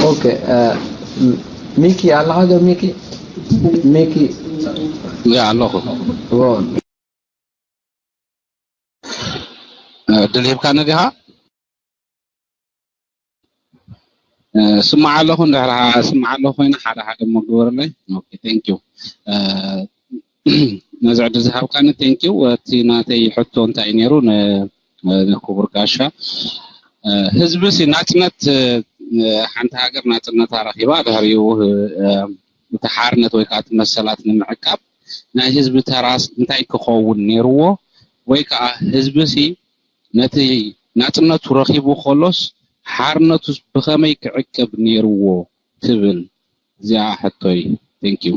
ኦኬ፣ እ፣ ም-፣ ሚኪ ኣለኻ ዶ? ሚኪ፣ ሚኪ። ያ፣ ኣለኹ። ዎ። እ፣ ድል ሂብካኒ ዲኻ? እ፣ ስማዕ ኣለኹ፣ እንድሕር ስማዕ ኣለኹ ኮይነ ሓደ ሓደ እሞ ግበረለይ። ኦኬ፣ thank you። እ፣ ነዚ ዕድል ዝሃብካኒ፣ thank you። እቲ ናተይ ሕቶ እንታይ እዩ ነይሩ? ን-፣ ንክቡር ጋሻ፣ እ፣ ህዝቢ ሲ ናጽነት፣ እ፣ ሓንቲ ሃገር ናጽነታ ረኺባ ድሕሪኡ፣ እ፣ እቲ ሓርነት ወይ ከዓ እቲ መሰላት ንምዕቃብ ናይ ህዝቢ ተራስ እንታይ ክኸውን ነይርዎ? ወይ ከዓ ህዝቢ ሲ ነቲ ናጽነቱ ረኺቡ ከሎስ ሓርነቱስ ብኸመይ ክዕቅብ ነይርዎ ትብል? እዚኣ ሕቶይ። Thank you።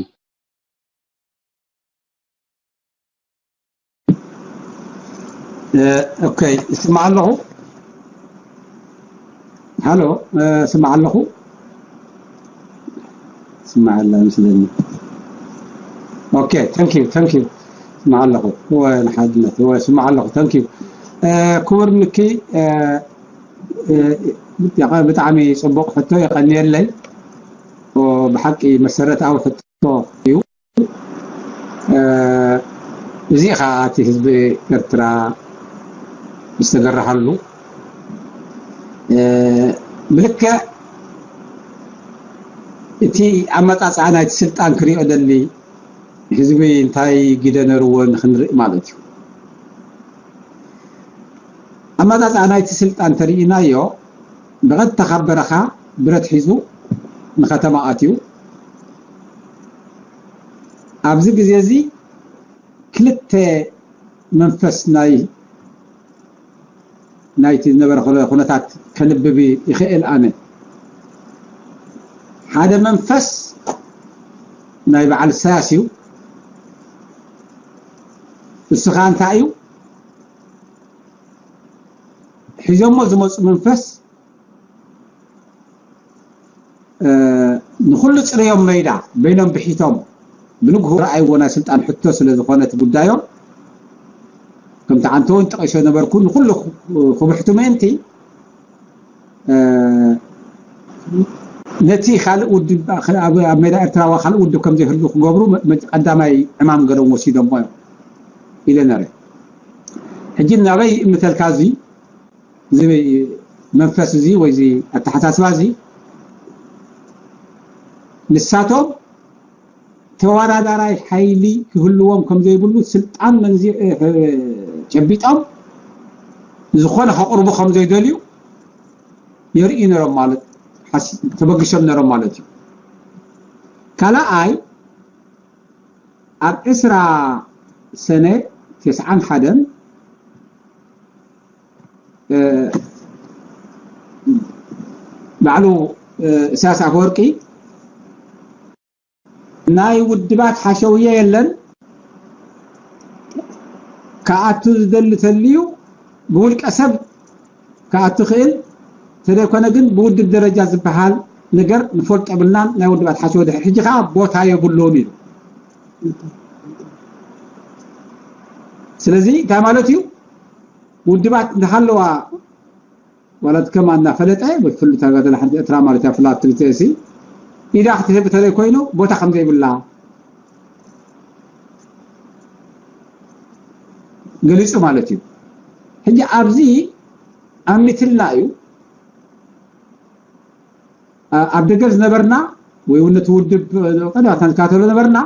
እ፣ ኦኬ፣ ይስማዕ ኣለኹ። ሃሎ፣ እ፣ ይስማዕ ኣለኹ። ይስማዕ ኣላ መስለኒ። ኦኬ፣ thank you፣ thank you። ይስማዕ ኣለኹ። እወ፣ ንሓድነት። እወ፣ ይስማዕ ኣለኹ። Thank you። እ፣ ክቡር ምኪ፣ እ፣ እ፣ ብጣ-፣ ብጣዕሚ ጽቡቕ ሕቶ፣ የቐንየለይ። ኦ፣ ብሓቂ መሰረታዊ ሕቶ እዩ። እ፣ እዚ ኸኣ እቲ ህዝቢ ኤርትራ ዝተገረሃሉ፣ እ፣ ብልክዕ እቲ ኣመጻጽኣ ናይቲ ስልጣን ክሪኦ ደሊ ህዝቢ እንታይ ግደ ነርዎ ንክንርኢ ማለት እዩ። ኣመጻጽኣ ናይቲ ስልጣን ተሪኢናዮ፣ ብቐጥታ ካብ በረኻ ብረት ሒዙ ንከተማ ኣትዩ። ኣብዚ ግዜ እዚ ክልተ መንፈስ ናይ፣ ናይቲ ዝነበረ ኩነ-፣ ኩነታት ከንብብ ይኽእል ኣነ። ሓደ መንፈስ ናይ በዓል ኢሳያስ እዩ። እሱ ኸኣ እንታይ እዩ? ሒዞሞ ዝመጹ መንፈስ፣ እ፣ ንኹሉ ጽረዮም መይዳ በይኖም ብሒቶም ብንግሁ ረኣይዎ ናይ ስልጣን ሕቶ ስለ ዝኾነ እቲ ጉዳዮም፣ ከምቲ ዓንተ እውን ጠቒሶ ነበርኩ፣ ንኹሉ ክብሕቱ ምእንቲ፣ እ፣ ነቲ ካልእ ውድብ፣ ኣብ፣ ኣብ ሜዳ ኤርትራ ካልእ ውድብ ከም ዘይህሉ ክገብሩ መ-፣ መ-፣ ቀዳማይ ዕማም ገይሮም ወሲዶሞ እዮም ኢለ ነረ። ሕጂ ናበይ እምተልካ እዚ፣ እዚ መንፈስ እዚ ወይ እዚ ኣተሓሳስባ እዚ ንሳቶም ተወዳዳራይ ሓይሊ ክህልዎም ከም ዘይብሉ ስልጣን መንዚ-፣ እ፣ እ፣ ጨቢጦም ዝኾነ ከቕርቡ ከም ዘይደልዩ የርእዩ ነሮም ማለት፣ ሓስ-፣ ተበግሾም ነሮም ማለት እዩ። ካልኣይ፣ ኣብ ዕስራ ሰነ ተስዓን ሓደን፣ እ፣ ባዕሉ፣ እ፣ ኢሳያስ ኣፈወርቂ ናይ ውድባት ሓሸውየ የለን፣ ክኣቱ ዝደሊ ተልዩ ብውልቀ ሰብ ክኣቱ ክእል፣ ተደይኮነ ግን ብውድብ ደረጃ ዝበሃል ነገር ንፈልጦ የብልናን፣ ናይ ውድባት ሓሸው ድሕሪ ሕጂ ከዓ ቦታ የብሉን ኢሉ። ስለዚ እንታይ ማለት እዩ? ውድባት እንዳሃለዋ፣ ዋላ እቲ ከማ እናፈለጠ፣ ብፍሉይ ታጋደለ ሓንቲ ኤርትራ ማለት እያ፣ ፍላት ትልተሲ ኢዳ ክትህብ ተለይ ኮይኑ ቦታ ከም ዘይብላ ገሊጹ ማለት እዩ። ሕጂ ኣብዚ ኣሚትልና እዩ። ኣ-፣ ኣብ ደገ ዝነበርና ወይ እውን ነቲ ውድብ፣ እ፣ ቀዳማት ንከታተሎ ነበርና፣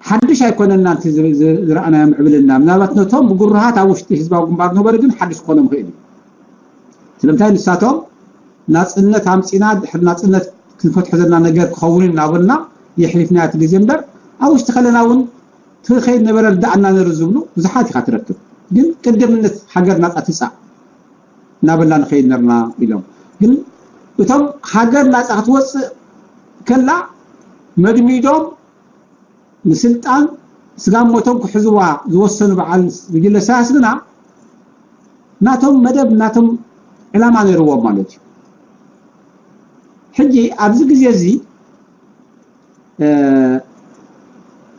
ሓድሽ ኣይኮነና እቲ ዝ-፣ ዝ-፣ ዝረኣናዮ ምዕብልና። ምናልባት ነቶም ብግሩሃት ኣብ ውሽጢ ህዝባዊ ግንባር ዝነበሩ ግን ሓድሽ ክኾኖም ይኽእል እዩ። ስለምንታይ ንሳቶም ናጽነት ኣምጺና፣ ድሕሪ ናጽነት ክንፈትሖ ዘለና ነገር ክኸውን እዩ እናበልና የሕሊፍናዮ እቲ ግዜ እምበር፣ ኣብ ውሽጢ ከለና እውን ትኸይድ ነበረ ርዳእና ነሩ ዝብሉ ብዙሓት ኢኻ ትረክብ። ግን ቅድምነት ሃገር ናጻ ትጻእ እናበልና ንኸይድ ነርና ኢሎም። ግን እቶም ሃገር ናጻ ክትወጽእ ከላ መድሚዶም ንስልጣን ስጋብ ሞቶም ክሕዝዋ ዝወሰኑ በዓል ጉጅለ ኢሳያስ ግና ናቶም መደብ፣ ናቶም ዕላማ ነይርዎም ማለት እዩ። ሕጂ ኣብዚ ግዜ እዚ፣ እ፣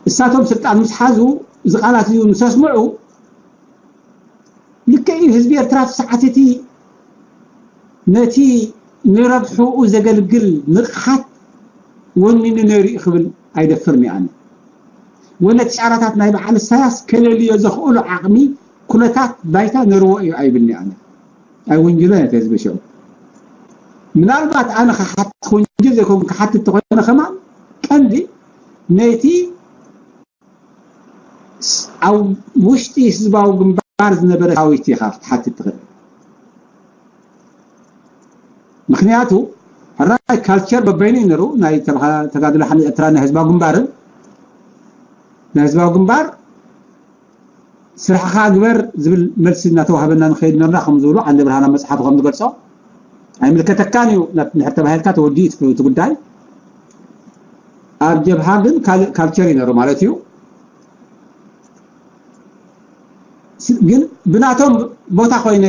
እሳቶም ስልጣን ምስ ሓዙ፣ እዚ ቃላት እዚ ምስ ኣስምዑ፣ ልክዕ እዩ፣ ህዝቢ ኤርትራ እቲ ሰዓት እቲ ነቲ ንረብሕኡ ዘገልግል ንቕሓት ወኒኑ ነይሩ እዩ ክብል ኣይደፍርን እየ ኣነ። ወለ እቲ ጫራታት ናይ በዓል ኢሳያስ ከለልዮ ዘኽእሉ ዓቕሚ፣ ኩነታት፣ ባይታ ነርዎ እዩ ኣይብልኒ ኣነ። ኣይውንጅሎ ነቲ ህዝቢ ሽዑ። ምናልባት ኣነ ክሓት ክውንጅል ዘይኮን ክሓትት ተኾይነ ከማን ቀንዲ ነቲ ኣብ ውሽጢ ህዝባዊ ግንባር ዝነበረ ሰራዊት ኢኻ ክትሓትት ትኽእል። ምክንያቱ ሕራይ ካልቸር በበይኑ እዩ ነሩ ናይ ተጋድሎ ሓርነት ኤርትራ ናይ ህዝባዊ ግንባርን ናይ ህዝባዊ ግንባር ስራሕኻ ግበር ዝብል መልሲ እናተዋህበና ንኸይድ ነርና ከም ዝብሉ ዓንደ ብርሃን ኣብ መፅሓፉ ከም ዝገልፆ ኣይምልከተካን እዩ። እንድሕር ተባሂልካ ተወዲኡ እቲ ጉዳይ። ኣብ ጀብሃ ግን ካልእ ካልቸር እዩ ነሩ ማለት እዩ። ግን ብናቶም ቦታ ኮይነ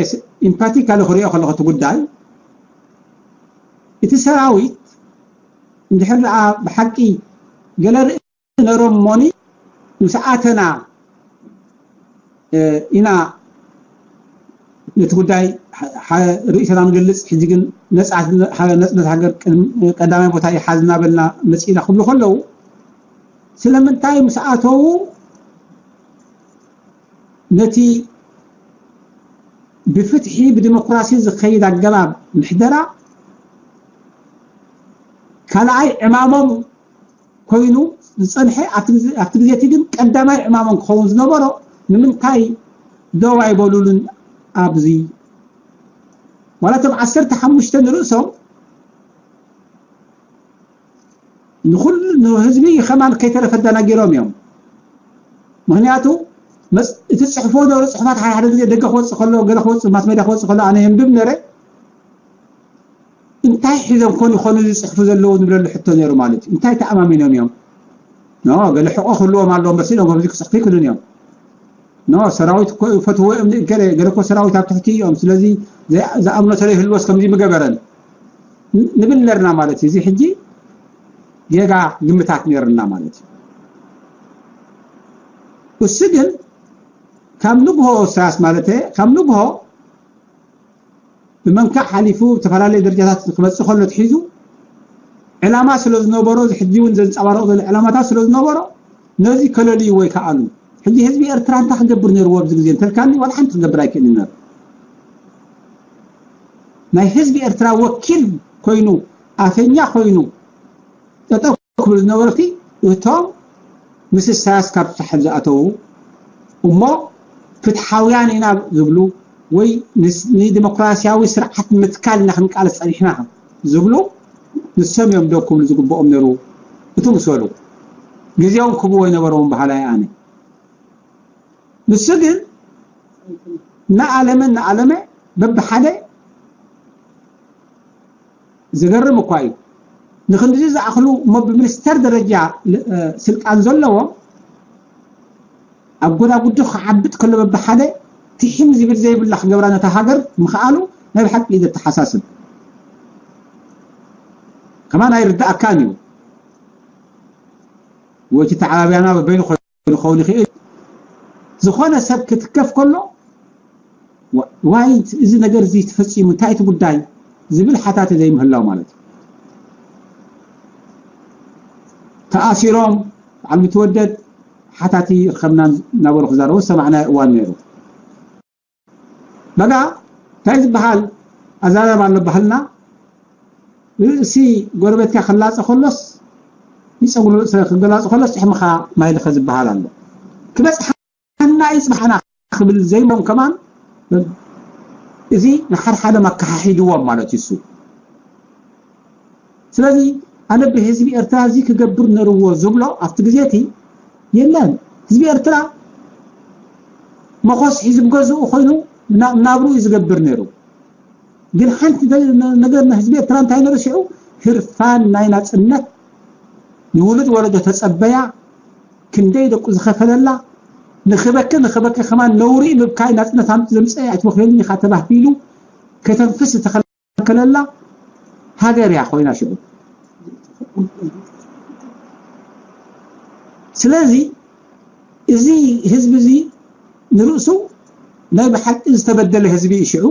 ኢምፓቲካሊ ክሪኦ ከለኹ እቲ ጉዳይ እቲ ሰራዊት እንድሕር ደኣ ብሓቂ ገለ ርእሲ ነሮም እሞኒ ምስ ኣተና ኢና ነቲ ጉዳይ ርእይቶና ንገልጽ። ሕጂ ግን ነጻነት ሃገር ቀዳማይ ቦታ ይሓዝ እናበልና መጺእና ክብሉ ከለዉ ስለምንታይ ምስ ኣተዉ ነቲ ብፍትሒ ብዲሞክራሲ ዝኸይድ ኣገባብ ምሕደራ ካልኣይ ዕማሞም ኮይኑ ዝጸንሐ ኣብቲ ግዜ እቲ ግን ቀዳማይ ዕማሞም ክኸውን ዝነበሮ ንምንታይ ደው ኣይበሉሉን ኣብዚ ዋላ እቶም ዓሰርተ ሓሙሽተ ንርእሶም ንኩሉ ንህዝቢ ከማን ከይተረፈ ኣደናጊሮም እዮም። ምክንያቱ እቲ ፅሕፎ ነበረ ፅሑፋት ሓደ ሓደ ግዜ ደገ ክወፅእ ከሎ ገለ ክወፅእ ማስ ሜድያ ክወፅእ ከሎ ኣነ የንብብ ነረ እንታይ ሒዞም ኮን ይኮኑ ዝፅሕፉ ዘለዉ ንብለሉ ሕቶ ነይሩ ማለት እዩ። እንታይ ተኣማሚኖም እዮም? ኖ ገለ ሕቆ ክህልዎም ኣለዎም በሲ ኢሎም ከምዚ ክፅሕፉ ይክእሉን እዮም። ኖ ሰራዊት እኮ ይፈትዎ እዮም ንእገለ ገለ እኮ ሰራዊት ኣብ ትሕቲ እዮም ስለዚ ዝኣምኖ ተለይ ህልወስ ከምዚ ምገበረን ንብል ነርና ማለት እዩ። እዚ ሕጂ ጌጋ ግምታት ነርና ማለት እዩ። እሱ ግን ካብ ንግሆ ሳያስ ማለት ካብ ንግሆ ብመንካዕ ሓሊፉ ዝተፈላለዩ ደረጃታት ክመፅእ ከሎ ትሒዙ ዕላማ ስለ ዝነበሮ እዚ ሕጂ እውን ዘንፀባረቕ ዘሎ ዕላማታት ስለ ዝነበሮ ነዚ ከለልዩ ወይ ከኣሉ። ሕጂ ህዝቢ ኤርትራ እንታይ ክገብር ነይርዎ ኣብዚ ግዜ እንተልካኒ ዋላ ሓንቲ ክገብር ኣይክእልን ነሩ። ናይ ህዝቢ ኤርትራ ወኪል ኮይኑ ኣፈኛ ኮይኑ ጠጠው ክብል ዝነበረቲ እቶም ምስ ኢሳያስ ካብ ሳሕል ዝኣተዉ እሞ ፍትሓውያን ኢና ዝብሉ ወይ ንዲሞክራሲያዊ ስርዓት ምትካል ኢና ክንቃለስ ፀኒሕና ዝብሉ ንሶም እዮም ደው ክብሉ ዝግብኦም ነሩ። እቱ ምስ በሉ ግዜኦም ክብዎ ይነበረዎም በሃላይ ኣነ። ንሱ ግን እናኣለመ እናኣለመ በብሓደ ዘገርም እኳ እዩ። ንክንድዚ ዝኣኽሉ እሞ ብሚኒስተር ደረጃ ስልጣን ዘለዎ ኣብ ጎዳጉዲ ክዓብጥ ከሎ በብሓደ ትሒም ዝብል ዘይብላ ክገብራ ነታ ሃገር ምኽኣሉ ናይ ብሓቂ እዩ ዘተሓሳስብ። ከማን ኣይርዳእካን እዩ። ወይ እቲ ተዓባብያና በበይኑ ኮይኑ ክኸውን ይኽእል። ዝኾነ ሰብ ክትከፍ ከሎ ዋይ እዚ ነገር እዚ ተፈፂሙ እንታይ እቲ ጉዳይ ዝብል ሓታቲ ዘይምህላው ማለት እዩ። ተኣሲሮም በዓል ምትወደድ ሓታቲ ርከብና እናበሉ ክዛረቡ ዝሰማዕናዮ እዋን ነይሩ። በጋ እንታይ ዝበሃል ኣዛረብ ኣሎ ባህልና ርእሲ ጎረቤትካ ክላፀ ከሎስ ንፀጉሪ ርእሲ ክገላፁ ከሎስ ጭሕምኻ ማይልኸ ዝበሃል ኣሎ። ክበፅሓና ይፅባሕና ክብል ዘይሎም ከማን እዚ ንሓድሓዶም ኣከሓሒድዎም ማለት እዩ እሱ። ስለዚ ኣነ ብህዝቢ ኤርትራ እዚ ክገብር ነርዎ ዝብሎ ኣብቲ ግዜ እቲ የለን። ህዝቢ ኤርትራ መኾስ ሒዙ ብገዝኡ ኮይኑ ናብሩ እዩ ዝገብር ነይሩ። ግን ሓንቲ ነገር ንህዝቢ ኤርትራ እንታይ ነሩ ሽዑ ህርፋን ናይ ናጽነት ንውሉድ ወለዶ ተጸበያ ክንደይ ደቁ ዝኸፈለላ ንኽበኪ ንኽበኪ ከማን ነውሪ ምብካይ ናጽነት ኣምፅ ዘምፀ ኣይትወክለኒ ኢኻ ተባሂሉ ከተንፍስ ዝተኸለ ከለላ ሃገር እያ ኮይና ሽዑ። ስለዚ እዚ ህዝቢ እዚ ንርእሱ ናይ ብሓቂ ዝተበደለ ህዝቢ እዩ ሽዑ፣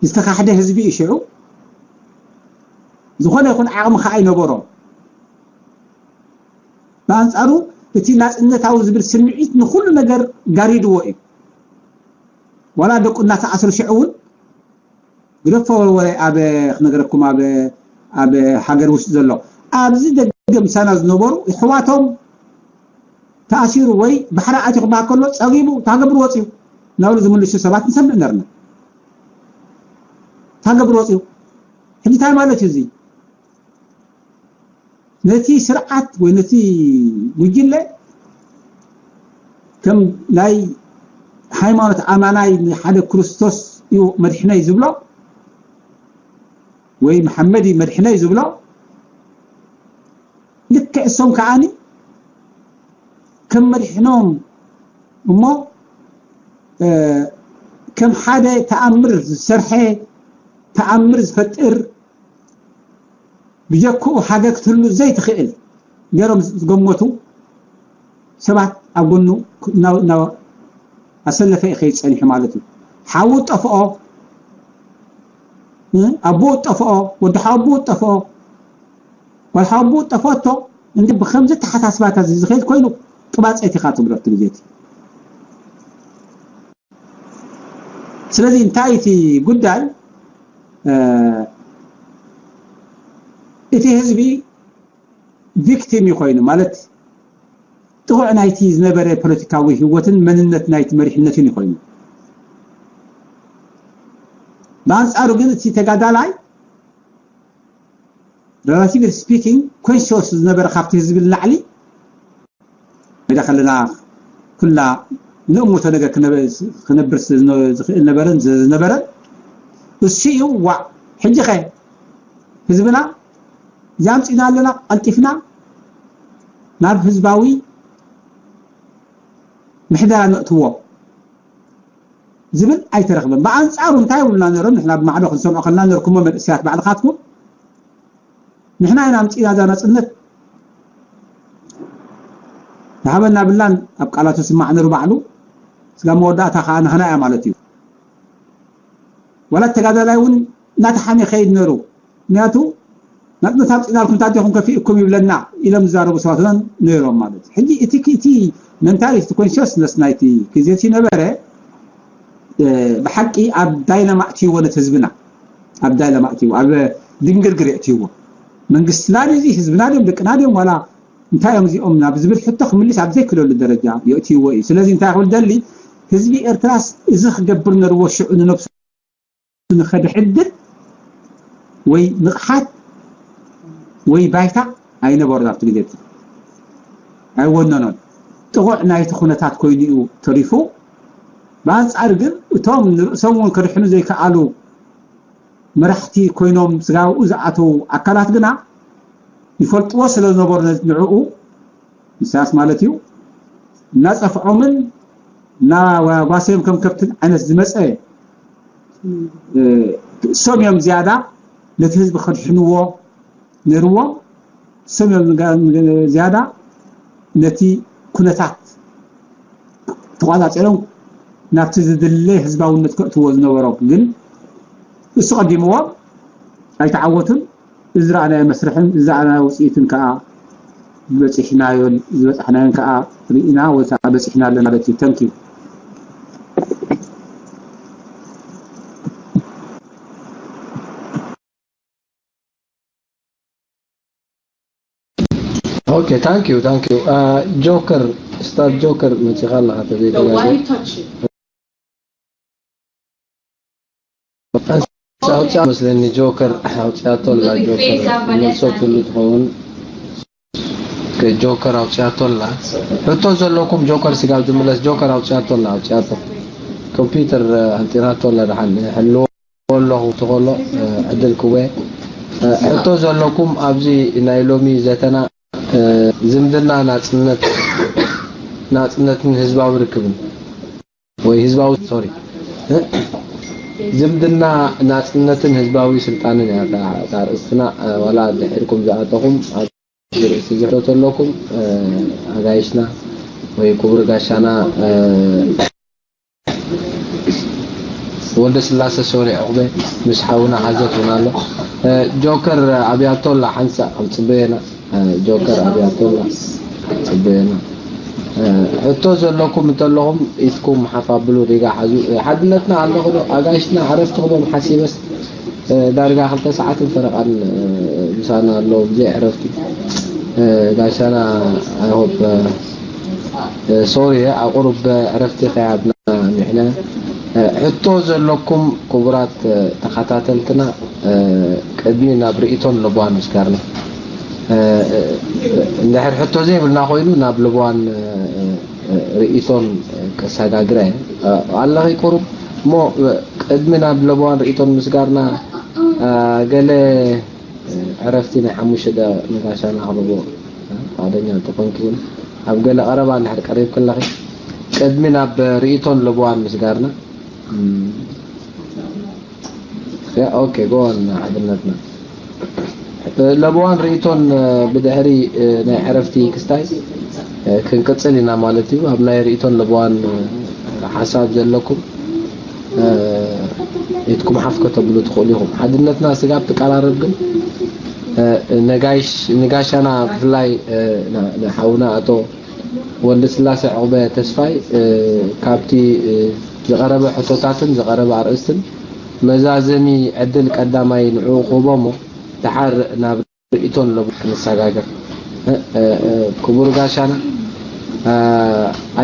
ዝተኻሕደ ህዝቢ እዩ ሽዑ። ዝኾነ ይኹን ዓቕሚ ከዓ ኣይነበሮም። ብኣንፃሩ እቲ ናፅነታዊ ዝብል ስምዒት ንኹሉ ነገር ጋሪድዎ እዩ። ዋላ ደቁ እናተኣስሩ ሽዑ እውን ግደፎ ወረ ኣብ ክነገረኩም ኣብ ኣብ ሃገር ውሽጢ ዘሎ ኣብዚ ደገ ምሳና ዝነበሩ ኣሕዋቶም ተኣሲሩ ወይ ባሕሪ ኣትዩ ክበሃል ከሎ ጸጊቡ ታገብር ወፅዩ ናብሉ ዝምልሱ ሰባት ንሰምዕ ነርና። ታገብር ወፅዩ ሕጂ እንታይ ማለት እዩ እዚ? ነቲ ስርዓት ወይ ነቲ ጉጅለ ከም ናይ ሃይማኖት ኣማናይ ንሓደ ክርስቶስ እዩ መድሕነይ ዝብሎ ወይ መሓመድ እዩ መድሕነይ ዝብሎ ልክዕ እሶም ከዓኒ ከም መድሕኖም እሞ ከም ሓደ ተኣምር ዝሰርሐ ተኣምር ዝፈጥር ብጀክኡ ሃገር ክትህሉ ዘይትኽእል ገይሮም ዝገመቱ ሰባት ኣብ ጎኑ ኣሰለፈ ይኸይድ ጸኒሑ ማለት እዩ። ሓዉ ጠፍኦ፣ ኣቦኡ ጠፍኦ፣ ወዲ ሓወቦኡ ጠፍኦ፣ ጓል ሓወቦኡ ጠፍኦቶ እንዲ ብከምዚ ተሓሳስባታት ዝኸይድ ኮይኑ ቅባፀት ኢኻ ትብሎ እቲ ግዜ እቲ። ስለዚ እንታይ እቲ ጉዳይ እቲ ህዝቢ ቪክቲም እዩ ኮይኑ ማለት ጥቑዕ ናይቲ ዝነበረ ፖለቲካዊ ህይወትን መንነት ናይቲ መሪሕነትን እዩ ኮይኑ። ብኣንፃሩ ግን እቲ ተጋዳላይ relatively speaking ኮንሽስ ዝነበረ ካብቲ ህዝቢ ንላዕሊ ሜዳ ከለና ኩላ ንእምቶ ነገር ክነብር ዝኽእል ነበረን ዝነበረን እሱ እዩ። ዋዕ ሕጂ ኸ ህዝብና እዚኣ ኣምፂና ኣለና ቀልጢፍና ናብ ህዝባዊ ምሕደራ ነእትዎ ዝብል ኣይተረኽበን። ብኣንፃሩ እንታይ ይብሉና ነሮም? ንሕና ብማዕዶ ክንሰምዖ ከለና ነርኩሞ መንእሰያት ባዕልኻትኩም ንሕና ኢና ኣምፂና እዛ ናፅነት ዝሃበና ብላን ኣብ ቃላቱ ስማዕ ነሩ ባዕሉ ስጋ መወዳእታ ከዓ ንህና እያ ማለት እዩ። ወላ ተጋዳላይ እውን እናተሓመ ይኸይድ ነሩ። ምክንያቱ ናፅነት ኣምፂናልኩም እንታይ ዲኹም ከፊእኩም ይብለና ኢሎም ዝዛረቡ ሰባት እውን ነይሮም ማለት እዩ። ሕጂ እቲ እቲ መንታሊቲ ኮንሽስነስ ናይቲ ግዜ እቲ ነበረ ብሓቂ ኣብ ዳይለማ እትይዎ ነቲ ህዝብና ኣብ ዳይለማ እትይዎ ኣብ ድንግርግር የእትይዎ። መንግስትና ድዚ ህዝብና ድዮም ደቅና ድዮም ዋላ እንታይ እዮም እዚኦም ናብ ዝብል ሕቶ ክምልስ ኣብ ዘይክለሉ ደረጃ የእትይዎ እዩ። ስለዚ እንታይ ክብል ደሊ ህዝቢ ኤርትራስ እዚ ክገብር ነርዎ ሽዑ ንነብሱ ንኸድሕድር ወይ ንቕሓት ወይ ባይታ ኣይነበሮን ኣብቲ ግዜ እቲ ኣይወነኖን። ጥቑዕ ናይቲ ኩነታት ኮይኑ እዩ ተሪፉ። ብኣንጻር ግን እቶም ንርእሶም እውን ከድሕኑ ዘይከኣሉ መራሕቲ ኮይኖም ስጋብኡ ዝኣተዉ ኣካላት ግና ይፈልጥዎ ስለ ዝነበሩ ንዕኡ ኢሳያስ ማለት እዩ እናጸፍዖምን እናጓሰዮም ከም ከብትን ዓይነት ዝመጸ እሶም እዮም ዝያዳ ነቲ ህዝቢ ከድሕንዎ ነይርዎም። እሶም እዮም ዝያዳ ነቲ ኩነታት ተቋጻጺሮም ናብቲ ዝድለ ህዝባውነት ከእትዎ ዝነበሮም ግን እሱ ቀዲምዎም ኣይተዓወቱን። እዚ ዝረኣናዮ መስርሕን እዚ ዝረኣናዮ ውፅኢትን ከዓ ዝበፂሕናዮን ዝበፃሕናዮን ከዓ ርኢና ወይ ከዓ በፂሕና ኣለና ማለት እዩ። Thank you። Okay, thank you, thank you. Uh, Joker, Star Joker መፂኻ ኣለኻ ተዘይተጋገ ኣውፅኣ መስለኒ ጆከር ኣውፅኣቶ ኣላ ጆከር መልሶ ትህሉ ትኸውን ጆከር ኣውፅኣቶ ኣላ ሕቶ ዘለኩም ጆከር ስጋብ ዝምለስ ጆከር ኣውፅኣቶ ኣላ ኣውፅኣቶ ኮምፒውተር ኣንጢራቶ ኣላ ደሓን ሕልዎ ኣለኹ ትኸሎ ዕድል ክወ ሕቶ ዘለኩም ኣብዚ ናይ ሎሚ ዘተና ዝምድና ናፅነት ናፅነትን ህዝባዊ ርክብን ወይ ህዝባዊ sorry ዝምድና ናፅነትን ህዝባዊ ስልጣንን እያ እታ ኣርእስትና ዋላ ድሕርኩም ዝኣተኹም ኣብዚ ርእሲ ዝሕተቱ ኣለኩም ኣጋይሽና ወይ ክቡር ጋሻና ወልደ ስላሰ ሶሪ ዕቑበ ምስ ሓውና ሓዘት እውን ኣሎ ጆከር ኣብያቶላ ሓንሳእ ክጽበየና። ጆከር ኣብያቶላ ጽበየና። ሕቶ ዘለኩም እንተለኹም ኢትኩም ሓፍ ኣብሉ፣ ሪጋ ሓዙ። ሓድነትና ኣለኹ ዶ? ኣጋይሽና ዕረፍቲ ክቦም ሓሲበስ፣ ዳርጋ ክልተ ሰዓትን ፈረቓን ምሳና ኣለዉ ብዘይ ዕረፍቲ። ጋሻና I hope sorry፣ ኣብ ቁሩብ ዕረፍቲ ከይሃብና ንሕና። ሕቶ ዘለኩም ክቡራት ተኸታተልትና፣ ቅድሚ ናብ ርእይቶን ለበዋን ምስጋርና፣ እንድሕር ሕቶ ዘይብልና ኮይኑ ናብ ለበዋን ርእይቶን ከሰጋግረ ኣለኺ ቁሩብ እሞ፣ ቅድሚ ናብ ለበዋን ርእይቶን ምስጋርና፣ ገለ ዕረፍቲ ናይ ሓሙሽተ ደቂቕ ንጋሻና ክህቦ ፍቓደኛ እንተኾንኪ እውን፣ ኣብ ገለ ቀረባ እንድሕር ቀሪብኪ ኣለኺ፣ ቅድሚ ናብ ርእይቶን ለበዋን ምስጋርና። ያ፣ ኦኬ፣ ጎን ሓድነትና። ለበዋን ርእይቶን ብድሕሪ ናይ ዕረፍቲ ክስታይ ክንቅጽል ኢና ማለት እዩ። ኣብ ናይ ርእይቶን ለበዋን ሓሳብ ዘለኩም ኢትኩም ሓፍ ከተብሉ ትኽእሉ ኢኹም። ሓድነትና ስጋብ ትቀራረብ ግን፣ ነጋሽ-፣ ንጋሻና ብፍላይ ንሓውና ኣቶ ወልደስላሴ ዕቑበ ተስፋይ፣ እ፣ ካብቲ፣ እ፣ ዝቐረበ ሕቶታትን ዝቐረበ ኣርእስትን መዛዘሚ ዕድል ቀዳማይ ንዕኡ ክህቦ እሞ፣ ደሓር ናብ ርእይቶን ለቡ ክንሰጋገር። እ፣ እ፣ እ፣ ክቡር ጋሻና፣ እ፣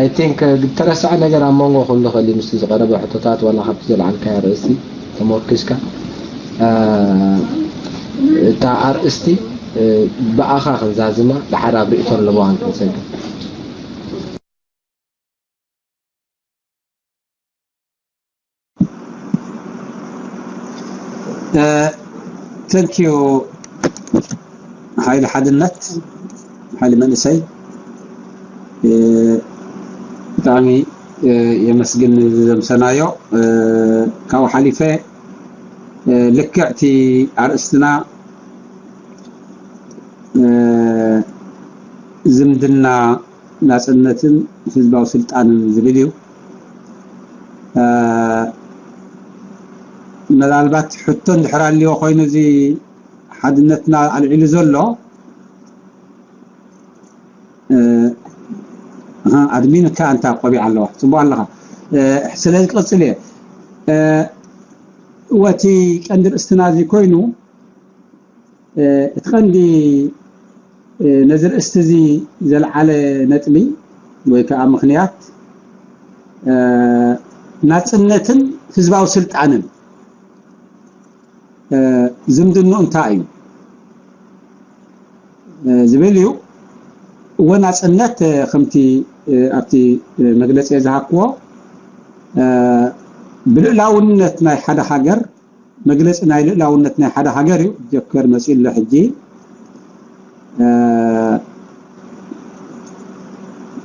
I think፣ እ፣ ዝተረስዐ ነገር ኣብ መንጎ ክህሉ ይኽእል እዩ፣ ምስቲ ዝቐረበ ሕቶታት ዋላ ካብቲ ዘልዓልካዮ ኣርእስቲ ተመርኪስካ፣ እ፣ እታ ኣርእስቲ፣ እ፣ ብኣኻ ክንዛዝማ፣ ደሓር ኣብ ርእይቶን ለበዋን ክንሰግር። ተንኪዩ ሓይሊ ሓድነት፣ ሓይሊ መንእሰይ፣ ብጣዕሚ የመስግን ዘምሰናዮ። ካብኡ ሓሊፈ ልክዕቲ ኣርእስትና ዝምድና ናፅነትን ህዝባዊ ስልጣንን ዝብል እዩ። ምናልባት ሕቶ እንድሕር ኣልዎ ኮይኑ እዚ ሓድነትና ኣልዒሉ ዘሎ ኣድሚን እካ ኣንታ ቆቢዕ ኣለዋ ፅቡቅ ኣለካ። ስለዚ ክቅፅል እየ። ወቲ ቀንዲ ርእስትና እዚ ኮይኑ እቲ ቀንዲ ነዚ ርእስቲ እዚ ዘልዓለ ነጥቢ ወይ ከዓ ምኽንያት ናፅነትን ህዝባዊ ስልጣንን ዝምድንኡ እንታይ እዩ ዝብል እዩ። እወ ናፅነት ከምቲ ኣብቲ መግለፂ ዝሃብክዎ ብልእላውነት ናይ ሓደ ሃገር መግለፂ ናይ ልእላውነት ናይ ሓደ ሃገር እዩ። ጆከር መፂኡ ኣሎ ሕጂ።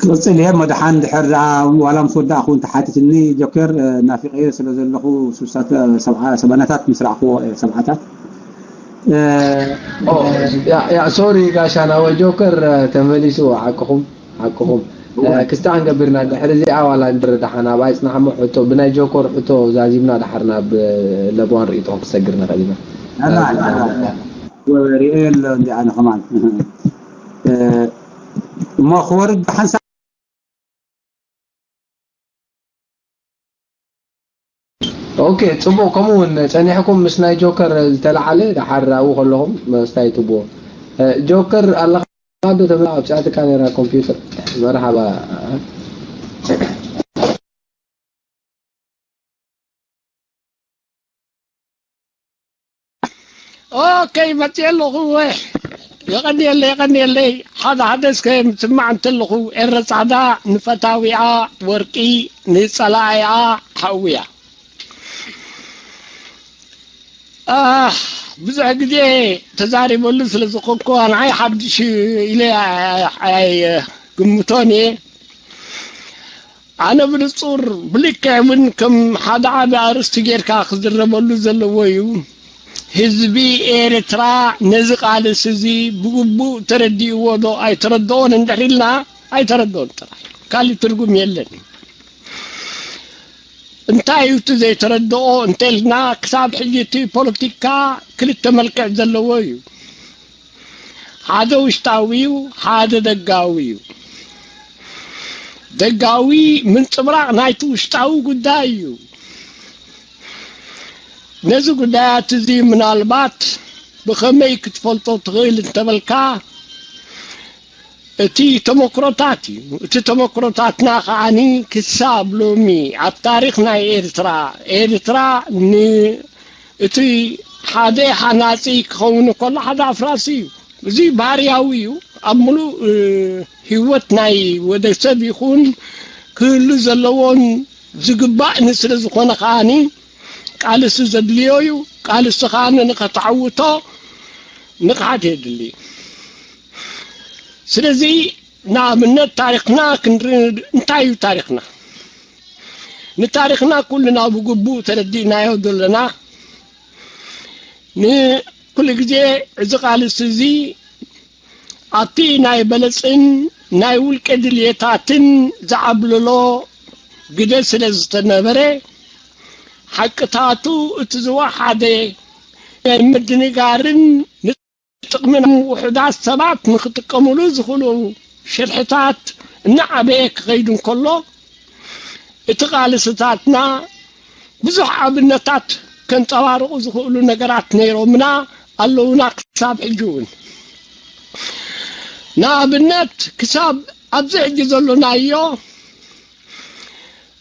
ክቕፅል እየ መድሓን ድሕር ደኣ ዋላ ምስ ወዳእኹ እውን ተሓቲትኒ ጆከር ናፊቐዮ ስለ ዘለኹ ስሳተ ሰብዓታት ምስ ረኣኽዎ እየ ሰብዓታት ሶሪ ጋሻና ወይ ጆከር ተመሊሱ ሓቅኹም ሓቅኹም ክስታ ክንገብርና ድሕሪ እዚኣ ዋላ እንድሪ ደሓን ኣብ ኣይፅናሕሞ ሕቶ ብናይ ጆኮር ሕቶ ዛዚምና ደሓር ናብ ለበዋን ርእይቶ ክንሰግር ንኽእል ኢና ሪኦ የሎ እንዲ ኣነ ከማን እሞ ክወርድ ሓንሳ ኦኬ ፅቡቅ ከምኡ እውን ፀኒሕኩም ምስ ናይ ጆከር ዝተለዓለ ደሓር ኣብኡ ከለኹም መስታይ ትብዎ ጆከር ኣለካ ዶ ተመ ኣብፅኣትካ ነራ ኮምፒውተር መርሓባ ኦኬ መፅየ ኣለኹ የቐንየለይ የቐንየለይ ሓደ ሓደ እስከ ምስማዕ እንተለኹ ኤረ ፃዕዳ ንፈታዊኣ ወርቂ ንፀላኢኣ ሓውያ ብዙሕ ግዜ ተዛሪበሉ ስለ ዝኾንኩ ንዓይ ሓድሽ ኢለ ኣይግምቶን እየ ኣነ ብንጹር ብልክዕ እውን ከም ሓደ ዓቢ ኣርእስቲ ጌርካ ክዝረበሉ ዘለዎ እዩ። ህዝቢ ኤርትራ ነዚ ቃልሲ እዚ ብግቡእ ተረዲእዎ ዶ ኣይተረድኦን እንድሕር ኢልና ኣይተረድኦን ጥራይ ካሊእ ትርጉም የለን። እንታይ እዩ እቲ ዘይተረድኦ እንተልና፣ ክሳብ ሕጂ እቲ ፖለቲካ ክልተ መልክዕ ዘለዎ እዩ። ሓደ ውሽጣዊ እዩ፣ ሓደ ደጋዊ እዩ። ደጋዊ ምንጽብራቕ ናይቲ ውሽጣዊ ጉዳይ እዩ። ነዚ ጉዳያት እዚ ምናልባት ብኸመይ ክትፈልጦ ትኽእል እንተበልካ፣ እቲ ተመክሮታት እዩ። እቲ ተመክሮታትና ከዓኒ ክሳብ ሎሚ ኣብ ታሪኽ ናይ ኤርትራ፣ ኤርትራ ን-፣ እቲ ሓደ ሃናጺ ክኸውን ከሎ ሓደ ኣፍራሲ እዩ። እዚ ባህርያዊ እዩ። ኣብ ምሉእ፣ እ፣ ህይወት ናይ ወደ ሰብ ይኹን ክህሉ ዘለዎን ዝግባእን ስለ ዝኾነ ከዓኒ ቃልሲ ዘድልዮ እዩ። ቃልሲ ከዓኒ ንኸተዓውቶ ንቕሓት የድሊ። ስለዚ ንኣብነት ታሪኽና ክንርኢ፣ እንታይ እዩ ታሪኽና? ንታሪኽና ኩልና ብግቡእ ተረዲእናዮ ዘለና። ንኩሉ ግዜ እዚ ቃልሲ እዚ ኣብቲ ናይ በለጽን ናይ ውልቀ ድልየታትን ዝዓብለሎ ግደ ስለ ዝተነበረ፣ ሓቅታቱ እቲ ዝወሓደ ናይ ምድንጋርን ንጥቕሚ ውሑዳት ሰባት ንኽጥቀሙሉ ዝኽእሉ ሽርሕታት እናዓበየ ክኸይድ እንከሎ፣ እቲ ቃልስታትና ብዙሕ ኣብነታት ከንጸባርቑ ዝኽእሉ ነገራት ነይሮምና ኣለዉና ክሳብ ሕጂ እውን። ንኣብነት ክሳብ ኣብዚ ሕጂ ዘሎናዮ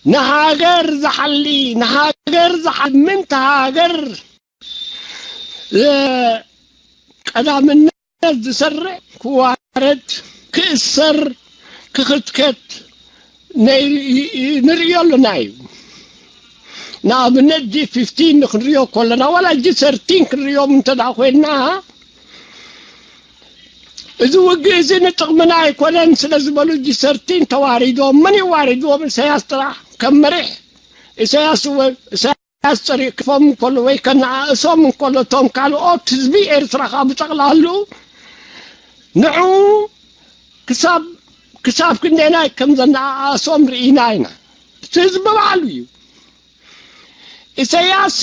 ንሃገር ዝሓሊ፣ ንሃገር ዝሓሊ፣ ምእንቲ ሃገር፣ እ፣ ቀዳምነት ዝሰርዕ ክዋረድ፣ ክእሰር፣ ክኽትከት ናይ-፣ ይ-፣ ይ-፣ ንርእዮ ኣለና እዩ። ንኣብነት ጂ ፊፍቲን ክንርእዮ ከለና፣ ዋላ ጂ ሰርቲን ክንርእዮም እንተ ደኣ ኮይንና፣ እዚ ውግእ እዚ ንጥቕምና ኣይኮነን ስለ ዝበሉ ጂ ሰርቲን ተዋሪዶም። መን እዩ ዋሪድዎም? ኢሳያስ ጥራሕ ከም መሪሕ። ኢሳያስ እወ-፣ ኢሳያስ ጸሪፍዎም እንከሎ ወይ ከነኣእሶም እንከሎ፣ እቶም ካልኦት ህዝቢ ኤርትራ ከኣ ብጠቕላልኡ ንዕኡ ክሳብ፣ ክሳብ ክንደየናይ ከም ዘነኣእሶም ርኢና ኢና። እቲ ህዝቢ ባዕሉ እዩ። ኢሳያስ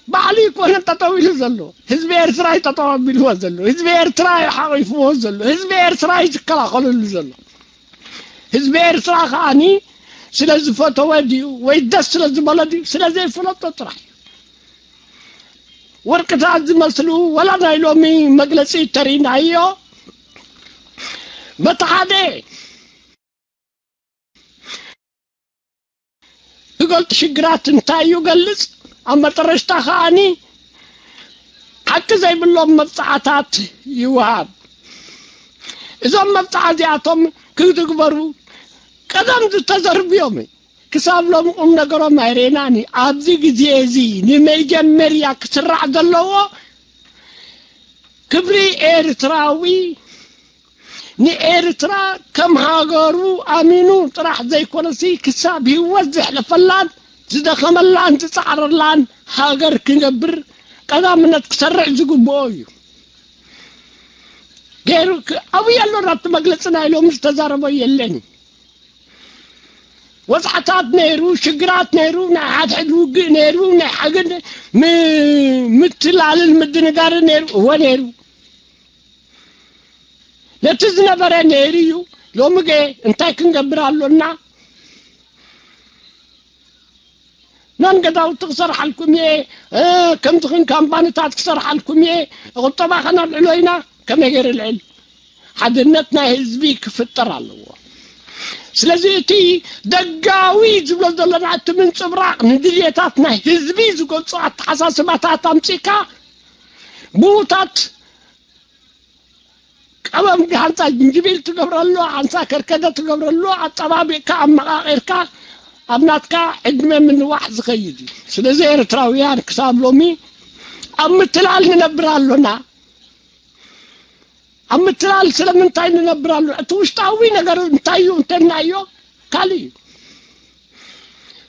ባዕሉ ኣይኮነን ጠጠው ኢሉ ዘሎ። ህዝቢ ኤርትራ እዩ ጠጠው ኣቢልዎ ዘሎ። ህዝቢ ኤርትራ እዩ ሓቒፍዎ ዘሎ። ህዝቢ ኤርትራ እዩ ዝከላኸለሉ ዘሎ። ህዝቢ ኤርትራ ከዓኒ ስለ ዝፈተወ ድዩ ወይ ደስ ስለ ዝበሎ ድዩ? ስለ ዘይፈለጦ ጥራሕ እዩ። ወርቅታት ዝመስሉ ወላ ናይ ሎሚ መግለጺ ተሪናዮ፣ በቲ ሓደ ዝገልጽ ሽግራት እንታይ እዩ ገልጽ፣ ኣብ መጠረሽታ ከዓኒ ሓቂ ዘይብሎም መብጽዓታት ይወሃብ። እዞም መብጽዓ እዚኣቶም ክትግበሩ ቀደም ዝተዘርብዮም ክሳብ ሎም ቁም ነገሮም ኣይሬናኒ። ኣብዚ ግዜ እዚ ንመጀመርያ ክስራዕ ዘለዎ ክብሪ ኤርትራዊ ንኤርትራ ከም ሃገሩ ኣሚኑ ጥራሕ ዘይኮነሲ ክሳብ ህይወት ዘሕለፈላን ዝደኸመላን ዝጻዕረላን ሃገር ክነብር ቀዳምነት ክሰርዕ ዝግብኦ እዩ። ገይሩ ክ-፣ ኣብይ ኣሎ ናብቲ መግለጺ ናይ ሎሚ ዝተዛረቦ የለን። ወጽዓታት ነይሩ፣ ሽግራት ነይሩ፣ ናይ ሓድሕድ ውግእ ነይሩ፣ ናይ ሓገን ም-፣ ምትላልን ምድንጋርን ነይሩ። እወ ነይሩ። ነቲ ዝነበረ ነይሩ እዩ። ሎሚ ገ እንታይ ክንገብር ኣሎና? መን ገዛውቲ ክሰርሓልኩም እየ፣ እ፣ ከምዚ ኽን ካምፓኒታት ክሰርሓልኩም እየ፣ ቁጠባ ኸነልዕሎ ኢና። ከመይ ገይር ልዕል? ሓድነት ናይ ህዝቢ ክፍጠር ኣለዎ። ስለዚ እቲ ደጋዊ ዝብሎ ዘለና እቲ ምንጽብራቕ ንድልየታት ናይ ህዝቢ ዝገልጹ ኣተሓሳስባታት ኣምጺእካ ብኡታት ቀመም ሓንሳ ጅንጅቢል ትገብረሉ፣ ሓንሳ ከርከደ ትገብረሉ፣ ኣጠባቢቕካ ኣመቓቒርካ ኣብ ናትካ ዕድመ ምንዋሕ ዝኸይድ እዩ። ስለዚ ኤርትራውያን ክሳብ ሎሚ ኣብ ምትላል ንነብር ኣሎና። ኣብ ምትላል ስለምንታይ ንነብር ኣሎና? እቲ ውሽጣዊ ነገር እንታይ እዩ እንተልናዮ ካልእ እዩ።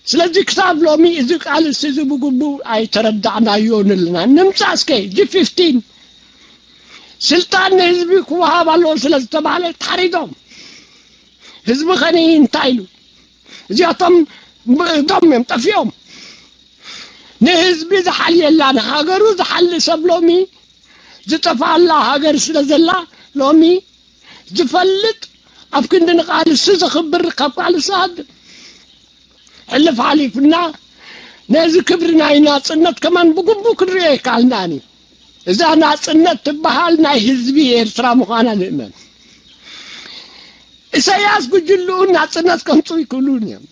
ስለዚ ክሳብ ሎሚ እዚ ቃልሲ እዚ ብግቡእ ኣይተረዳዕናዮን ኣለና። ንምጻእ እስከ ጂ ፊፍቲን ስልጣን ንህዝቢ ክወሃብ ኣለዎ ስለ ዝተባህለ ተሓሪዶም። ህዝቢ ኸኒ እንታይ ኢሉ? እዚኣቶም እቶም እዮም ጠፊኦም። ንህዝቢ ዝሓልየላ፣ ንሃገሩ ዝሓልእ ሰብ ሎሚ ዝጠፍኣላ ሃገር ስለ ዘላ፣ ሎሚ ዝፈልጥ፣ ኣብ ክንዲ ንቓልሱ ዝኽብር፣ ካብ ቃልሱ ኣድ-፣ ሕልፍ ሓሊፉና፣ ነዚ ክብሪ ናይ ናጽነት ከማን ብግቡእ ክንሪኦ ኣይከኣልናን እዩ። እዛ ናጽነት ትበሃል ናይ ህዝቢ ኤርትራ ምዃና ንእመን። ኢሳያስ ጉጅልኡ ናጽነት ከምጽኡ ይክእሉን እዮም።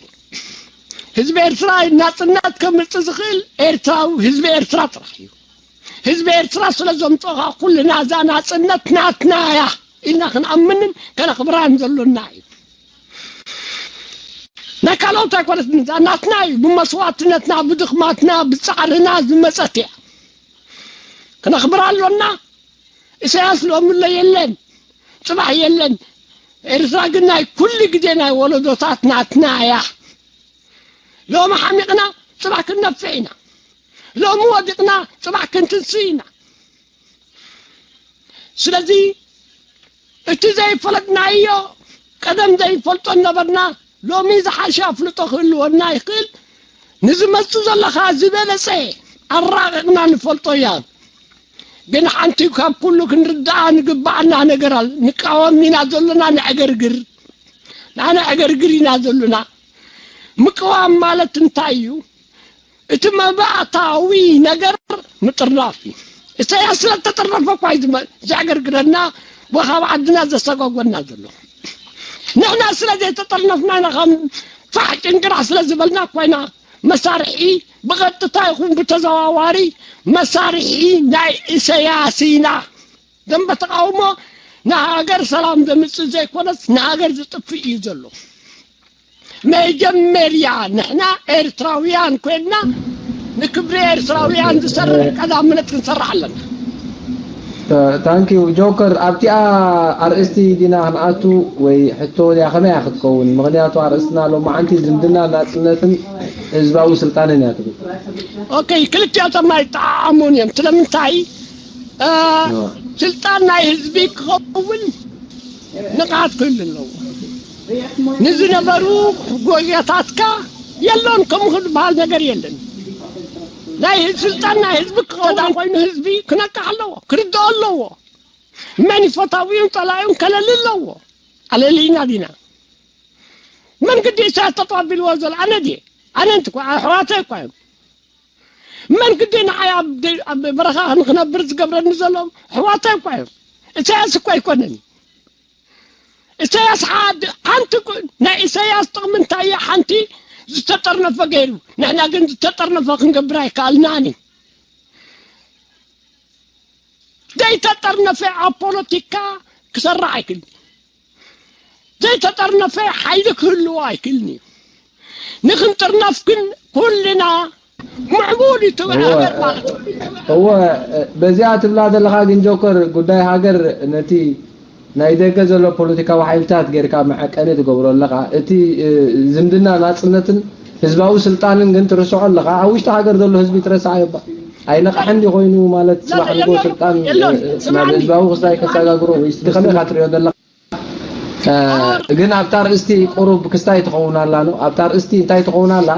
ህዝቢ ኤርትራ ናጽነት ከምጽእ ዝኽእል ኤርትራዊ፣ ህዝቢ ኤርትራ ጥራሕ እዩ። ህዝቢ ኤርትራ ስለ ዘምጽኦ ከዓ ኩልና እዛ ናጽነት ናትና እያ ኢልና ክንኣምንን ከነኽብራን ዘሎና እዩ። ናይ ካልኦት ኣይኮነትን፣ እዛ ናትና እዩ። ብመስዋዕትነትና፣ ብድኽማትና፣ ብጻዕርና ዝመጸት እያ። ክነኽብራ ኣሎና። ኢሳያስ ሎሚ ኣሎ የለን፣ ጽባሕ የለን። ኤርትራ ግን ናይ ኩሉ ግዜ ናይ ወለዶታት ናትና እያ። ሎሚ ሓሚቕና፣ ጽባሕ ክንነፍዕ ኢና። ሎሚ ወዲቕና፣ ጽባሕ ክንትንስእ ኢና። ስለዚ እቲ ዘይፈለጥናዮ፣ ቀደም ዘይፈልጦ ነበርና፣ ሎሚ ዝሓሸ ኣፍልጦ ክህልወና ይኽእል። ንዝመጽእ ዘሎ ኸኣ ዝበለጸ ኣራቒቕና ንፈልጦ እያ። ግን ሓንቲ ካብ ኩሉ ክንርድኣ ንግብኣና ነገር ኣሎ። ንቃወም ኢና ዘለና፣ ነዕገርግር። ንኣና ዕገርግር ኢና ዘለና። ምቅዋም ማለት እንታይ እዩ? እቲ መባእታዊ ነገር ምጥርናፍ እዩ። ኢሳያስ ስለ እተጠርነፈ እኳ እዩ ዝመ-፣ ዘዕገርግረና ወይ ካብ ዓድና ዘሰጓጎና ዘሎ። ንሕና ስለ ዘይተጠርነፍና ኢና፣ ከም ፋሕ ጭንግራሕ ስለ ዝበልና እኳ ኢና መሳርሒ፣ ብቐጥታ ይኹን ብተዘዋዋሪ መሳርሒ ናይ ኢሳያስ ኢና። ደንበ ተቃውሞ ንሃገር ሰላም ዘምጽእ ዘይኮነስ ንሃገር ዝጥፍእ እዩ ዘሎ። መጀመርያ ንሕና ኤርትራውያን ኮይንና ንክብሪ ኤርትራውያን ዝሰርሕ ቀዳምነት ክንሰርሕ ኣለና። ታንኪዩ ጆከር። ኣብቲኣ ኣርእስቲ ዲና ክንኣቱ ወይ ሕቶ ድያ ከመይ እያ ክትከውን? ምኽንያቱ ኣርእስትና ሎማዓንቲ ዝምድና ናጽነትን ህዝባዊ ስልጣንን እያ ትብል። ኦኬ፣ ክልቲኦም ተማይ ጣዕሙን እዮም። ስለምንታይ? እ፣ ስልጣን ናይ ህዝቢ ክኸውን ንቕሓት ክህሉ ኣለዎ። ንዝነበሩ ጎያታትካ የሎን፣ ከምኡ ዝበሃል ነገር የለን። ናይ ህዝ-፣ ስልጣን ናይ ህዝቢ ክኸውን ኮይኑ ህዝቢ ክነቅሕ ኣለዎ፣ ክርድኦ ኣለዎ። መን ይፈታዊኡን ጸላኢኡን ከለሊ ኣለዎ። ኣለሊና ዲና? መን ግዲ ኢሳያስ ጠጠው ኣቢልዎ ዘሎ? ኣነ ድየ? ኣነ እንት-፣ ኣሕዋተይ እኳ እዮም። መን ግዲ ንዓይ ኣብ ደ-፣ ኣብ በረኻ ንኽነብር ዝገብረኒ ዘሎ? ኣሕዋተይ እኳ እዮም። ኢሳያስ እኳ ኣይኮነን። ኢሳያስ ሓድ-፣ ሓንቲ እኮ ናይ ኢሳያስ ጥቕሚ እንታይ እዩ? ሓንቲ ዝተጠርነፈ ገይሩ። ንሕና ግን ዝተጠርነፈ ክንገብር ኣይከኣልናን እዩ። ዘይተጠርነፈ ኣብ ፖለቲካ ክሰርሕ ኣይክእልን። ዘይተጠርነፈ ሓይሊ ክህልዎ ኣይክእልን እዩ። ንክንጥርነፍ ግን ኩልና ምዕቡል እዩ ትብል እወ፣ ሃገር ማለት እዩ። እወ፣ በዚኣ ትብላ ዘለኻ ግን ጆከር፣ ጉዳይ ሃገር ነቲ ናይ ደገ ዘሎ ፖለቲካዊ ሓይልታት ጌርካ መዐቀኒ ትገብሮ ኣለኻ። እቲ፣ እ፣ ዝምድና ናጽነትን ህዝባዊ ስልጣንን ግን ትርስዖ ኣለኻ። ኣብ ውሽጢ ሃገር ዘሎ ህዝቢ ትረስዓዮ እባ። ኣይነቕሐን ድዩ ኮይኑ ማለት ጽባሕ ንግሆ ስልጣን፣ እ፣ ናብ ህዝባዊ ክስታይ ከሰጋግሮ ወይስ ብኸመይ ኢኻ ትሪኦ ዘለኻ? እ፣ ግን ኣብታ ኣርእስቲ ቁሩብ ክስታይ ትኸውን ኣላ ነው። ኣብታ ኣርእስቲ እንታይ ትኸውን ኣላ?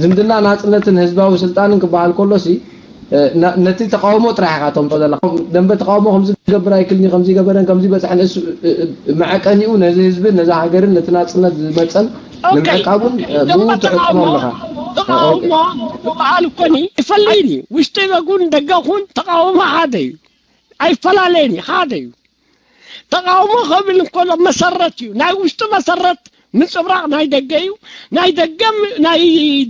ዝምድና ናጽነትን ህዝባዊ ስልጣንን ክበሃል ከሎሲ፣ እ፣ ነ-፣ ነቲ ተቃውሞ ጥራሕ ኢኻ ተምጽኦ ዘለኻ። ደንበ ተቃውሞ ከምዚ ክገብር ኣይክልኒ፣ ከምዚ ገበረን ከምዚ በጽሐን እሱ፣ እ፣ እ፣ መዐቀኒኡ ነዚ ህዝብን ነዛ ሃገርን ነቲ ናጽነት ዝመጸን ኦኬ። ንምዕቃቡን፣ እ፣ ደንበ ብኡ ትዕቅኖ ተቃውሞ፣ ኣለኻ። ተቃውሞ ኦኬ። ክበሃል እኮኒ ይፈለይን እዩ። ውሽጢ በጉን ደገኹን ተቃውሞ ሓደ እዩ። ኣይፈላለየን እዩ፣ ሓደ እዩ። ተቃውሞ ክብል እንከሎ መሰረት እዩ። ናይ ውሽጢ መሰረት ምንጽብራቕ ናይ ደገ እዩ። ናይ ደገ ም-፣ ናይ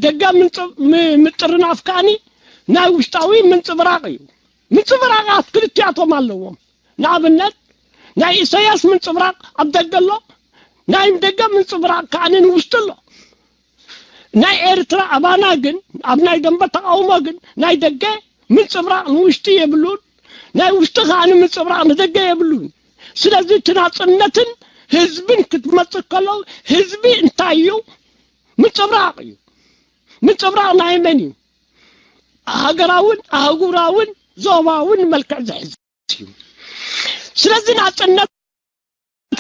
ደገ ምንጽ-፣ ም-፣ ምጥርናፍ ከኣኒ ናይ ውሽጣዊ ምንጽብራቕ እዩ። ምንጽብራቓት ክልቲኣቶም ኣለዎም። ንኣብነት ናይ ኢሳያስ ምንጽብራቕ ኣብ ደገ ኣሎ፣ ናይ ደገ ምንጽብራቕ ከኣኒ ንውሽጢ ኣሎ። ናይ ኤርትራ ኣባና ግን ኣብ ናይ ደንበ ተቃውሞ ግን ናይ ደገ ምንጽብራቕ ንውሽጢ የብሉን፣ ናይ ውሽጢ ከኣ ንምንጽብራቕ ንደገ የብሉን። ስለዚ እቲ ናጽነትን ህዝብን ክትመጽእ ከሎ ህዝቢ እንታይ እዩ? ምንጽብራቕ እዩ። ምንጽብራቕ ናይ መን እዩ? ሃገራውን ኣህጉራውን ዞባውን መልክዕ ዝሕዝ እዩ። ስለዚ ናጽነት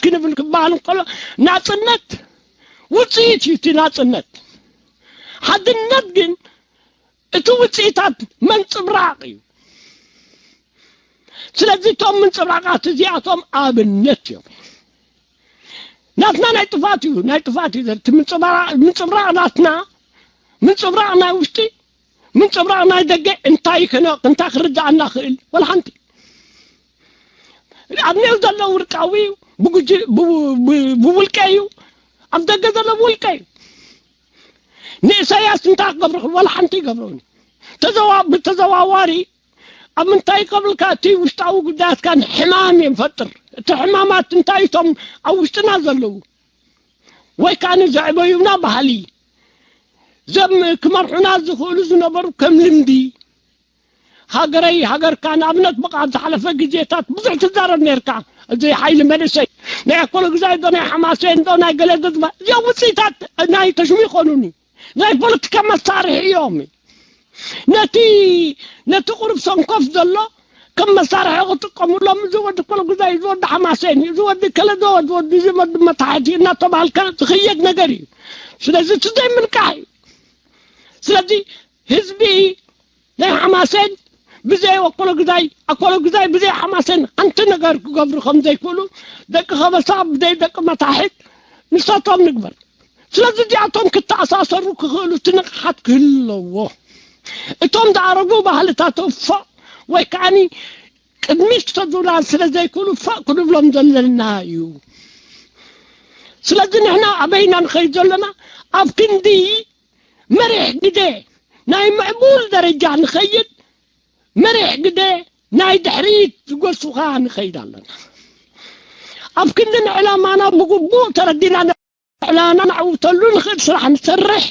ክንብል ክበሃል እንከሎ ናጽነት ውጽኢት እዩ እቲ ናጽነት። ሓድነት ግን እቲ ውፅኢታት መንፅብራቕ እዩ። ስለዚ እቶም ምንፅብራቓት እዚኣቶም ኣብነት እዮም። ናትና ናይ ጥፋት እዩ፣ ናይ ጥፋት እዩ። እቲ ምንፅብራቕ ናትና፣ ምንፅብራቕ ናይ ውሽጢ፣ ምንፅብራቕ ናይ ደገ እንታይ ክነ እንታይ ክርዳኣና ክእል? ወላ ሓንቲ። ኣብ ኔው ዘሎ ውርቃዊ እዩ፣ ብውልቀ እዩ። ኣብ ደገ ዘሎ ብውልቀ እዩ። ንእሰያስ እንታይ ክገብሩ ክእል? ወላ ሓንቲ ይገብረውን። ብተዘዋዋሪ ኣብ ምንታይ ከብልካ እቲ ውሽጣዊ ጉዳያትካ ንሕማም እዮም ፈጥር። እቲ ሕማማት እንታይ እቶም ኣብ ውሽጥና ዘለዉ? ወይ ከዓ ንዘዕበዩና ባህሊ፣ ዘም ክመርሑና ዝኽእሉ ዝነበሩ ከም ልምዲ፣ ሃገረይ ሃገርካ። ንኣብነት በቃ ኣብ ዝሓለፈ ግዜታት ብዙሕ ትዛረብ ነርካ። እዚ ሓይሊ መንእሰይ ናይ ኣኮሎ ግዛይ ዶ ናይ ሓማሴን ዶ ናይ ገለ ዶ ዝባ እዚኦም ውፅኢታት ናይ ተሽሙ ይኾኑኒ ናይ ፖለቲካ መሳርሒ እዮም። ነቲ ነቲ ቁሩብ ሰንኮፍ ዘሎ ከም መሳርሒ ክጥቀሙሎም፣ እዚ ወዲ ኮሎ ግዛይ፣ እዚ ወዲ ሓማሴን እዩ፣ እዚ ወዲ ከለዶ፣ እዚ ወዲ እዚ ወዲ መታሕቲ እናተባሃልካ ዝኽየድ ነገር እዩ። ስለዚ እቲ ዘይምንቃሕ እዩ። ስለዚ ህዝቢ ናይ ሓማሴን ብዘይ ኣኮሎ ግዛይ፣ ኣኮሎ ግዛይ ብዘይ ሓማሴን ሓንቲ ነገር ክገብሩ ከም ዘይክእሉ፣ ደቂ ከበሳ ብዘይ ደቂ መታሕት ንሳቶም ንግበር። ስለዚ እዚኣቶም ክተኣሳሰሩ ክኽእሉ እቲ ንቕሓት ክህልዎ፣ እቶም ዝኣረጉ ባህልታቶም ፎእ ወይ ከዓኒ ቅድሚት ክሰዱና ስለ ዘይክእሉ ፎእ ክንብሎም ዘለና እዩ። ስለዚ ንሕና ኣበይና ንኸይድ ዘለና? ኣብ ክንዲ መሪሕ ግደ ናይ ምዕቡል ደረጃ ንኸይድ፣ መሪሕ ግደ ናይ ድሕሪት ዝጎስፉኻ ንኸይድ ኣለና። ኣብ ክንዲ ንዕላማና ብግቡእ ተረዲና ንዕላማና ነዕውተሉ ንኽእል ስራሕ ንሰርሕ፣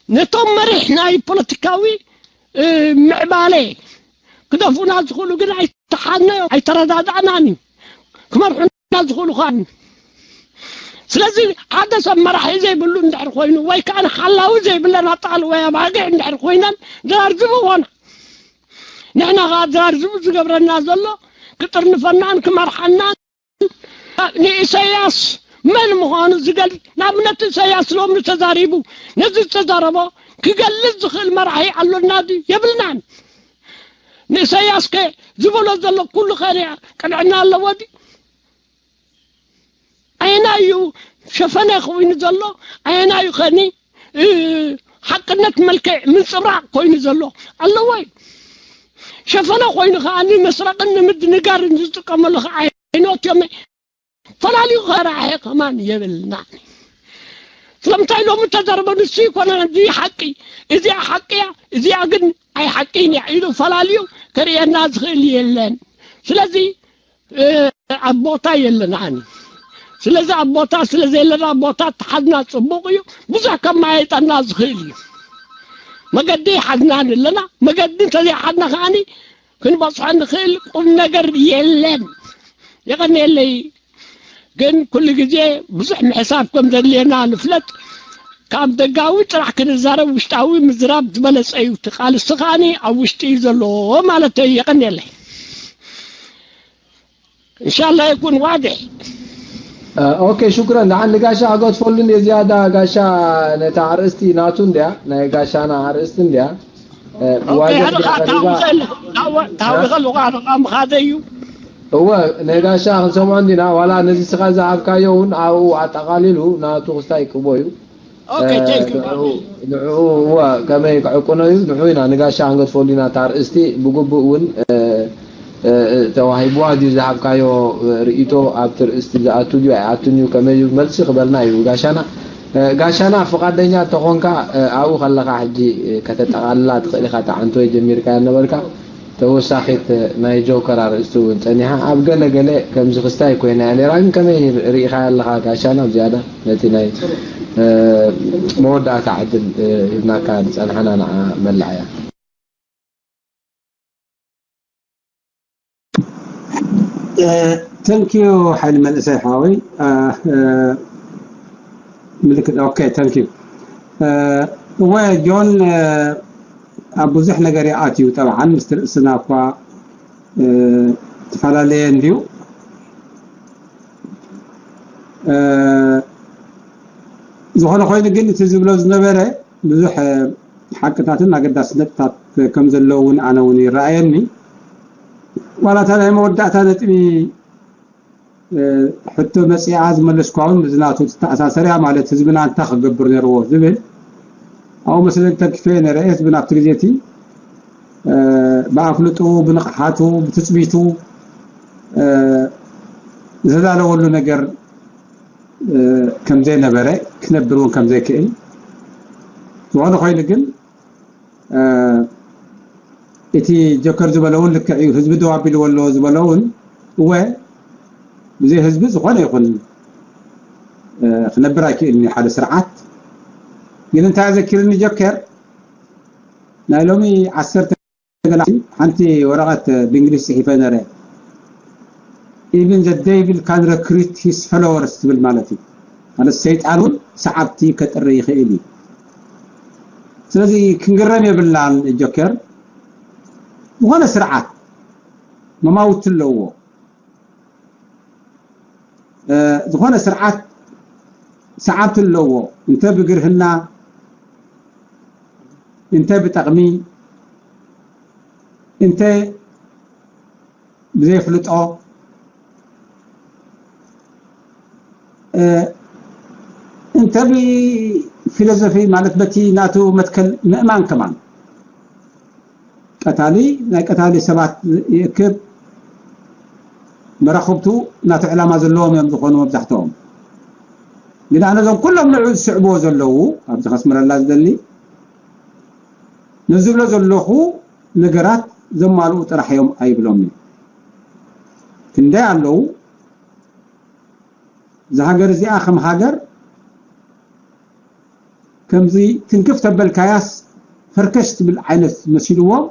ነቶም መሪሕ ናይ ፖለቲካዊ፣ እ፣ ምዕባለ ክደፉና ዝኽእሉ ግን ኣይተሓዝናዮ፣ ኣይተረዳዳእናን እዩ። ክመርሑና ዝኽእሉ ኸኣ። ስለዚ ሓደ ሰብ መራሒ ዘይብሉ እንድሕር ኮይኑ፣ ወይ ከኣ ሓላዊ ዘይብለን ኣጣል ወይ ኣባጊዕ እንድሕር ኮይነን፣ ዘራርዝብዎና። ንሕና ኸኣ ዘራርዝቡ ዝገብረና ዘሎ፣ ክጥርንፈናን ክመርሓናን፣ ንኢሳያስ መን ምዃኑ ዝገልጽ፣ ንኣብነት ኢሳያስ ሎሚ ተዛሪቡ፣ ነዚ ዝተዛረቦ ክገልጽ ዝኽእል መራሒ ኣሎና ድዩ? የብልናን። ንኢሳያስ ከ ዝበሎ ዘሎ ኩሉ ከ ቅንዕና ኣለዎ ድዩ? ኣየናይ እዩ ሸፈነ ኮይኑ ዘሎ? ኣየናይ እዩ ከኒ፣ እ፣ ሓቅነት መልክዕ ምንጽብራቕ ኮይኑ ዘሎ? ኣለዎ እዩ። ሸፈነ ኮይኑ ከኣ ንመስረቕን ንምድንጋርን ዝጥቀመሉ ከኣ ኣይኖት እዮም። ፈላልዩ ከራሒ ከማን የብልና። ስለምንታይ ሎሚ ተዘርበ ንሱ ይኮነ፣ እዚ ሓቂ፣ እዚኣ ሓቂ እያ፣ እዚኣ ግን ኣይ ሓቂን እያ ኢሉ ፈላልዩ ከርእየና ዝኽእል የለን። ስለዚ፣ እ፣ ኣብ ቦታ የለናን። ስለዚ ኣብ ቦታ ስለ ዘየለና፣ ኣብ ቦታ ተሓዝና ጽቡቕ እዩ። ብዙሕ ከመያየጠና ዝኽእል እዩ። መገዲ ሓዝናን ኣለና። መገዲ እንተዘይሓዝና ከኣኒ ክንበጽሖ ንኽእል ቁም ነገር የለን። የቐንየለይ። ግን ኩሉ ግዜ ብዙሕ ምሕሳብ ከም ዘድልየና ንፍለጥ። ካብ ደጋዊ ጥራሕ ክንዛረብ ውሽጣዊ ምዝራብ ዝበለጸ እዩ። እቲ ቃልሲ ከኣኒ ኣብ ውሽጢ እዩ ዘሎ ማለት እዩ። የቐንየለይ። እንሻላ ይኩን ዋድሕ። ኦኬ፣ ሹክረን። ደሓን ንጋሻ ኣገድፈሉ እንድየ ዝያዳ፣ ጋሻ ነታ ኣርእስቲ ናቱ እንድያ፣ ናይ ጋሻና ኣርእስቲ እንድያ። እ፣ ኦኬ፣ ብዋድሕ ኣነ ድያ ኸኣ ቀሪባ። ታዊ ከል-፣ ታዊ-፣ ታዊ እ? ከሉ ኸኣ ኣነ ኸኣ ምኻደ እዩ። እወ፣ ናይ ጋሻ ክንሰምዖ እንዲና፣ ዋላ ነዚ ስኻ ዝሃብካዮ እውን ኣብኡ ኣጠቓሊሉ ናቱ ክስታይ ክቦ እዩ። ኦኬ፣ እ፣ thank you። ንዕኡ፣ ንዕኡ፣ እወ፣ ከመይ ክዕቅኖ እዩ፣ ንዕኡ ኢና ንጋሻ ክንገድፈሉ ኢና። እታ ኣርእስቲ ብግቡእ እውን፣ እ፣ እ፣ ተዋሂብዋ ድዩ ዝሃብካዮ ርእይቶ ኣብቲ ርእስቲ ዝኣቱ ድዩ ኣይኣቱን እዩ፣ ከመይ እዩ መልሲ ክበልና እዩ ጋሻና። እ፣ ጋሻና ፍቓደኛ እንተኾንካ፣ እ፣ ኣብኡ ከለኻ ሕጂ፣ እ፣ ከተጠቓልላ ትኽእል ኢኻ። እታ ዓንቶ ጀሚርካያ ነበርካ። ተወሳኺት ናይ ጆከር ኣርእስቲ እውን ጸኒሓ ኣብ ገለ ገለ ከምዚ ክስታይ ኮይና እያ ነይራ። ግን ከመይ ርኢኻያ ኣለኻ ጋሻና? ብዝያዳ ነቲ ናይ፣ እ፣ መወዳእታ ዕድል፣ እ፣ ሂብናካ ዝጸንሓና ንዓ መላእያ። እ፣ thank you ሓይሊ መንእሰይ ሓወይ። እ፣ እ፣ ምልክት፣ ኦኬ፣ thank you። እ፣ እወ ጆን፣ እ፣ ኣብ ብዙሕ ነገር ይኣትዩ። ጠብዓን ምስቲ ርእስና እኳ፣ እ፣ ዝተፈላለየ እንድዩ። እ፣ ዝኾነ ኮይኑ ግን እቲ ዝብሎ ዝነበረ ብዙሕ፣ እ፣ ሓቅታትን ኣገዳሲ ነጥብታት ከም ዘለዉ እውን ኣነ እውን ይረኣየኒ። ዋላ እታ ናይ መወዳእታ ነጥቢ ሕቶ መጽኣ ዝመለስኳ እውን ብዝናቱ ተኣሳሰርያ ማለት ህዝብና እንታይ ክገብር ነርዎ ዝብል ኣብኡ መስለኒ ተንኪፈ ነረ። ህዝብና ኣብቲ ግዜ እቲ ብኣፍልጡ፣ ብንቕሓቱ፣ ብትጽቢቱ ዝተዳለወሉ ነገር ከም ዘይነበረ ክነብር እውን ከም ዘይክእል ዝኾነ ኮይኑ ግን እቲ ጆከር ዝበለውን ልክዕ እዩ። ህዝቢ ደው ኣቢልዎ ኣሎ ዝበለውን እወ ብዘይ ህዝቢ ዝኾነ ይኹን ክነብር ኣይክእልን ሓደ ስርዓት። ግን እንታይ ዘኪርኒ ጆከር ናይ ሎሚ ዓሰርተ ገላ ሓንቲ ወረቐት ብእንግሊዝ ጽሒፈ ነረ። Even the devil can recruit his followers ትብል ማለት እዩ። ማለት ሰይጣን እውን ሰዓብቲ ከጥሪ ይኽእል እዩ። ስለዚ ክንግረም የብልናን ጆከር። ዝኾነ ስርዓት መማውቲ ኣለዎ። ዝኾነ ስርዓት ሰዓብቲ ኣለዎ። እንተ ብግርህና፣ እንተ ብጠቕሚ፣ እንተ ብዘይፍልጦ፣ እንተ ብፊሎዞፊ ማለት በቲ ናቱ መትከል ምእማን ከማን ቀታሊ ናይ ቀታሊ ሰባት ይእክብ። መራኽብቱ ናቱ ዕላማ ዘለዎም እዮም ዝኾኑ መብዛሕትኦም። ግን ኣነ እዞም ኩሎም ንዑ ዝስዕብዎ ዘለዉ ኣብዚ ከስምረላ ዝደሊ ንዝብሎ ዘለኹ ነገራት ዘማልኡ ጥራሕ እዮም ኣይብሎምን። ክንደይ ኣለዉ እዛ ሃገር እዚኣ ከም ሃገር ከምዚ ትንክፍ ተበልካያስ ፈርከሽ ትብል ዓይነት መሲልዎም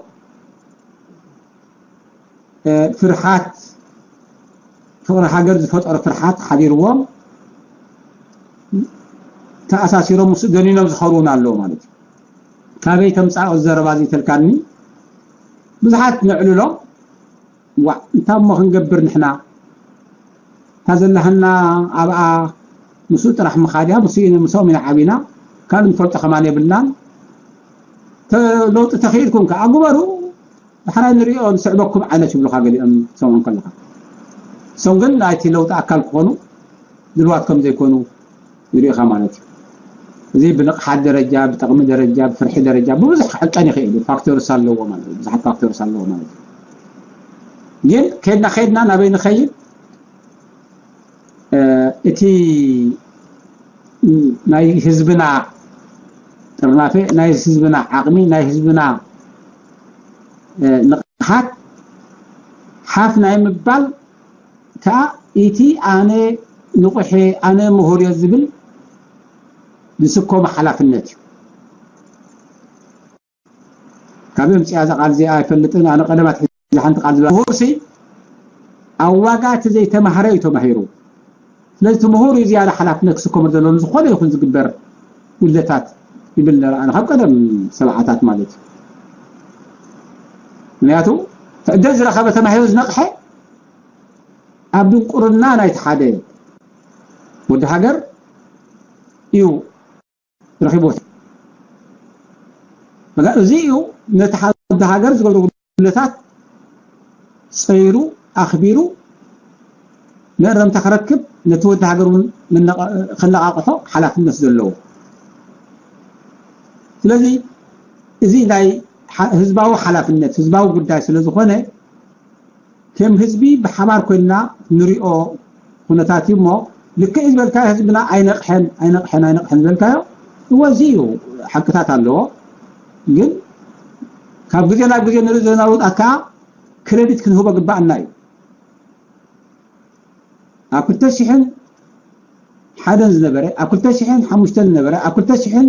ፍርሓት ፍቕሪ ሃገር ዝፈጠሮ ፍርሓት ሓዲርዎም ተኣሳሲሮም ምስ ደኒኖም ዝኸርውን ኣለዉ ማለት እዩ። ካበይ ተምፃኦ ዘረባ ዘይተልካኒ ብዙሓት ነዕልሎም ዋዕ እንታይ እሞ ክንገብር ንሕና እታ ዘለሃና ኣብኣ ምስኡ ጥራሕ ምኻድያ ምስኡ ምስኦም ኢና ዓቢና ካልእ ንፈልጦ ከማን የብልናን። ለውጢ ተኽኢልኩም ከዓ ግበሩ። ዳሕራይ ንሪኦ ንስዕበኩም ዓይነት ይብሉኻ ገሊኦም ሰምዖም ከለኻ እሶም ግን ናይቲ ለውጢ ኣካል ክኾኑ ድልዋት ከም ዘይኮኑ ይሪኢኻ ማለት እዩ። እዚ ብንቕሓት ደረጃ ብጠቕሚ ደረጃ ብፍርሒ ደረጃ ብብዙሕ ክዕቀን ይኽእል እዩ። ፋክተርስ ኣለዎ ማለት እዩ። ብዙሓት ፋክተርስ ኣለዎ ማለት እዩ። ግን ከድና ከድና ናበይ ንኸይድ እቲ ናይ ህዝብና ጥርናፈ ናይ ህዝብና ዓቕሚ ናይ ህዝብና ንቕሓት ሓፍ ናይ ምባል ከኣ እቲ ኣነ ንቑሐ ኣነ ምሁር እየ ዝብል ዝስከሞ ሓላፍነት እዩ። ካብ ምፅያ እዛ ቃል እዚኣ ኣይፈልጥን ኣነ ቀደማት ሒዚ ሓንቲ ቃል ዝብላ ምሁርሲ ኣብ ዋጋ እቲ ዘይተማህረ እዩ ተማሂሩ። ስለዚ እቲ ምሁር እዩ ዝያዳ ሓላፍነት ክስከሞ ዘለዎን ዝኾነ ይኹን ዝግበር ጉድለታት ይብል ነረ ኣነ ካብ ቀደም ሰብዓታት ማለት እዩ። ምክንያቱ እቲ ዕድል ዝረኸበ ተማሂሩ ዝነቕሐ ኣብ ድንቁርና ናይቲ ሓደ ወዲ ሃገር እዩ ረኺብዎ። እዚ እዩ ነቲ ወዲ ሃገር ዝገብሮ ጉድለታት ፀይሩ ኣኽቢሩ መእረምታ ክረክብ ነቲ ወዲ ሃገር እውን ከነቓቕሖ ሓላፍነት ዘለዎ። ስለዚ እዚ ናይ ህዝባዊ ሓላፍነት ህዝባዊ ጉዳይ ስለ ዝኾነ ከም ህዝቢ ብሓባር ኮይንና ንሪኦ ኩነታት እዩ እሞ ልክዕ ዝበልካዮ ህዝብና ኣይነቕሐን ኣይነቕሐን ኣይነቕሐን ዝበልካዮ እወ እዚ እዩ ሓቅታት ኣለዎ። ግን ካብ ግዜ ናብ ግዜ ንርኢ ዘለና ለውጣት ከዓ ክረዲት ክንህቦ ግባኣና እዩ። ኣብ ክልተ ሽሕን ሓደን ዝነበረ ኣብ ክልተ ሽሕን ሓሙሽተን ዝነበረ ኣብ ክልተ ሽሕን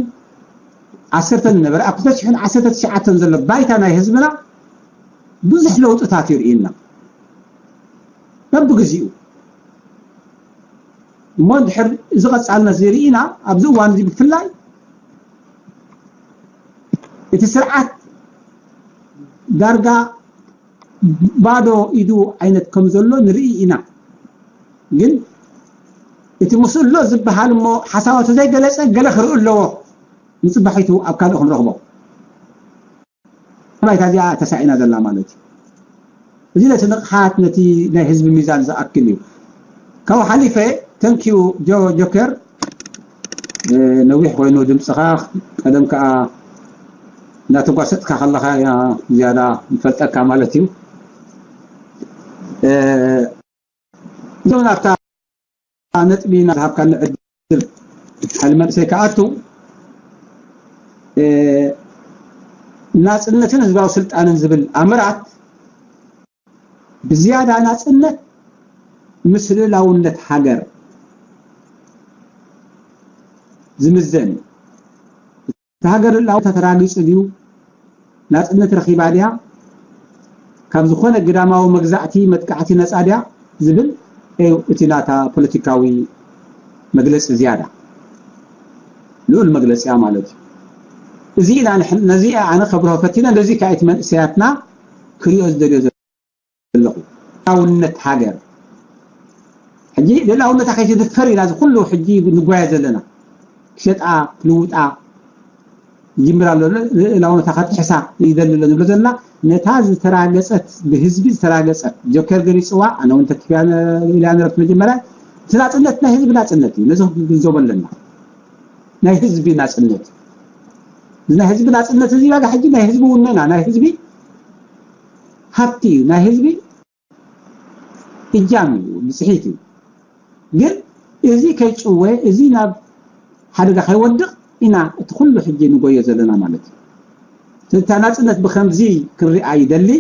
ዓሰርተን ዝነበረ ኣብ ክልተ ሽሕን ዓሰርተ ትሽዓተን ዘሎ ባይታ ናይ ህዝብና ብዙሕ ለውጥታት ይርእየና በብግዚኡ። እሞ እንድሕር እዚ ቀፃልነት እዚ ርኢና ኣብዚ እዋን እዚ ብፍላይ እቲ ስርዓት ዳርጋ ባዶ ኢዱ ዓይነት ከም ዘሎ ንርኢ ኢና። ግን እቲ ምስኡ ኣሎ ዝበሃል እሞ ሓሳባቱ ዘይገለፀ ገለ ክርኢ ኣለዎ። ንፅባሒቱ ኣብ ካልእ ክንረኽቦ ባይታ እዚኣ ተሳኢና ዘላ ማለት እዩ። እዚ ነቲ ንቕሓት፣ ነቲ ናይ ህዝቢ ሚዛን ዝኣክል እዩ። ካብኡ ሓሊፈ፣ ተንኪዩ ጆ-፣ ጆከር፣ እ፣ ነዊሕ ኮይኑ ድምፅኻ፣ ቀደም ከዓ እናተጓሰጥካ ከለኻ ኢና ዝያዳ ንፈልጠካ ማለት እዩ። እ፣ እዞም ናብታ ነጥቢ ዝሃብካኒ ዕድል፣ ሓደ መንእሰይ ክኣቱ፣ እ፣ ናጽነትን ህዝባዊ ስልጣንን ዝብል ኣምራት ብዝያዳ ናጽነት ምስ ልኡላውነት ሃገር ዝምዘን እዩ። እታ ሃገር ልኡላውነታ ተራጊጹ ድዩ? ናጽነት ረኺባ ድያ? ካብ ዝኾነ ግዳማዊ መግዛእቲ መጥቃዕቲ ነጻ ድያ? ዝብል እዩ እቲ ናታ ፖለቲካዊ መግለጺ ዝያዳ። ልኡል መግለጺያ ማለት እዩ። እዚ ኢና ንሕን-፣ ነዚ ኣነ ከብርሆ ፈቲነ፣ ነዚ ከኣ እቲ መንእሰያትና ክሪኦ ዝደልዮ ዘለኹ። ልኡላውነት ሃገር። ሕጂ ልኡላውነታ ከይትድፈር ኢና እዚ ኩሉ ሕጂ ንጓየ ዘለና። ክሸጣ፣ ክልውጣ ይጅምር ኣሎ። ልኡላውነታ ከጥሕሳ ይደሊ ኣሎ ንብሎ ዘለና። ነታ ዝተራገጸት፣ ብህዝቢ ዝተራገጸት፣ ጆከር ገሊጽዋ፣ ኣነ እውን ተኪፍያ ነ-፣ ኢላ ነረብቲ መጀመርያ፣ እቲ ናጽነት ናይ ህዝቢ ናጽነት እዩ። ነዚ ክንግንዘቦ ኣለና። ናይ ህዝቢ ናጽነት። እዚ ናይ ህዝቢ ናጽነት እዚ ዋጋ ሕጂ ናይ ህዝቢ ውነና፣ ናይ ህዝቢ ሃብቲ እዩ፣ ናይ ህዝቢ እጃም እዩ፣ ብጽሒት እዩ። ግን እዚ ከይጽወ፣ እዚ ናብ ሓደጋ ከይወድቕ ኢና እቲ ኩሉ ሕጂ ንጎዮ ዘለና ማለት እዩ። ስለዚ እታ ናጽነት ብኸምዚ ክንሪኣ ይደሊ።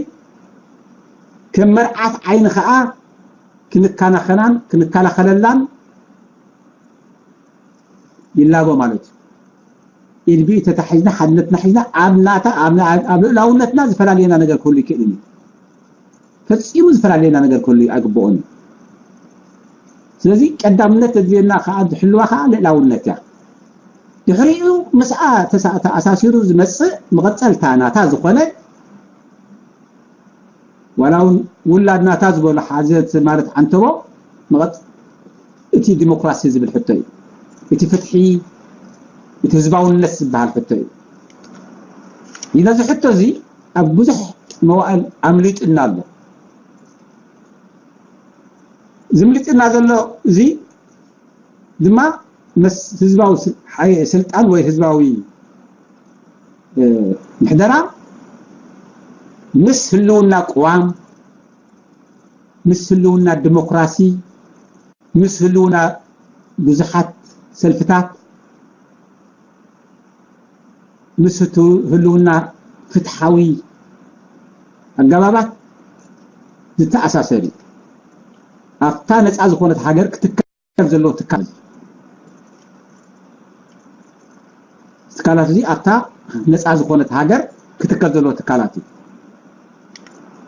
ከም መርዓት ዓይኒ ኸኣ ክንከናኸናን ክንከላኸለላን ይላቦ ማለት እዩ። ኢድ ብኢድ ተታሒዝና፣ ሓድነትና ሒዝና፣ ኣብ ናታ፣ ኣብ፣ ኣብ፣ ኣብ ልኡላውነትና ዝፈላልየና ነገር ክህሉ ይክእል እዩ። ፈጺሙ ዝፈላልየና ነገር ክህሉ ኣይግብኦን እዩ። ስለዚ ቀዳምነት ዘድልየና ከኣ፣ ዝሕልዋ ከኣ ልኡላውነት እያ። ድሕሪኡ ምስኣ ተሳ-፣ ተኣሳሲሩ ዝመጽእ መቐጸልታ ናታ ዝኾነ ዋላ እውን ውላድ ናታ ዝበሎ ሓዘት ማለት ዓንተቦ መቐጽ-፣ እቲ ዲሞክራሲ ዝብል ሕቶ እዩ። እቲ ፍትሒ፣ እቲ ህዝባውነት ዝበሃል ሕቶ እዩ። ነዚ ሕቶ እዚ ኣብ ብዙሕ መዋእል ኣምሊጥና ኣሎ። ዝምልጥና ዘሎ እዚ ድማ ምስ ህዝባዊ ስ-፣ ሓይ-፣ ስልጣን ወይ ህዝባዊ፣ እ፣ ምሕደራ ምስ ህልውና ቅዋም፣ ምስ ህልውና ዲሞክራሲ፣ ምስ ህልውና ብዙሓት ሰልፍታት፣ ምስ ህቱ-፣ ህልውና ፍትሓዊ ኣገባባት ዝተኣሳሰር እዩ። ኣብታ ነጻ ዝኾነት ሃገር ክትከ-፣ ክትከል ዘለዎ ትካል፣ ትካላት እዚ ኣብታ ነፃ ዝኾነት ሃገር ክትከል ዘለዎ ትካላት እዩ።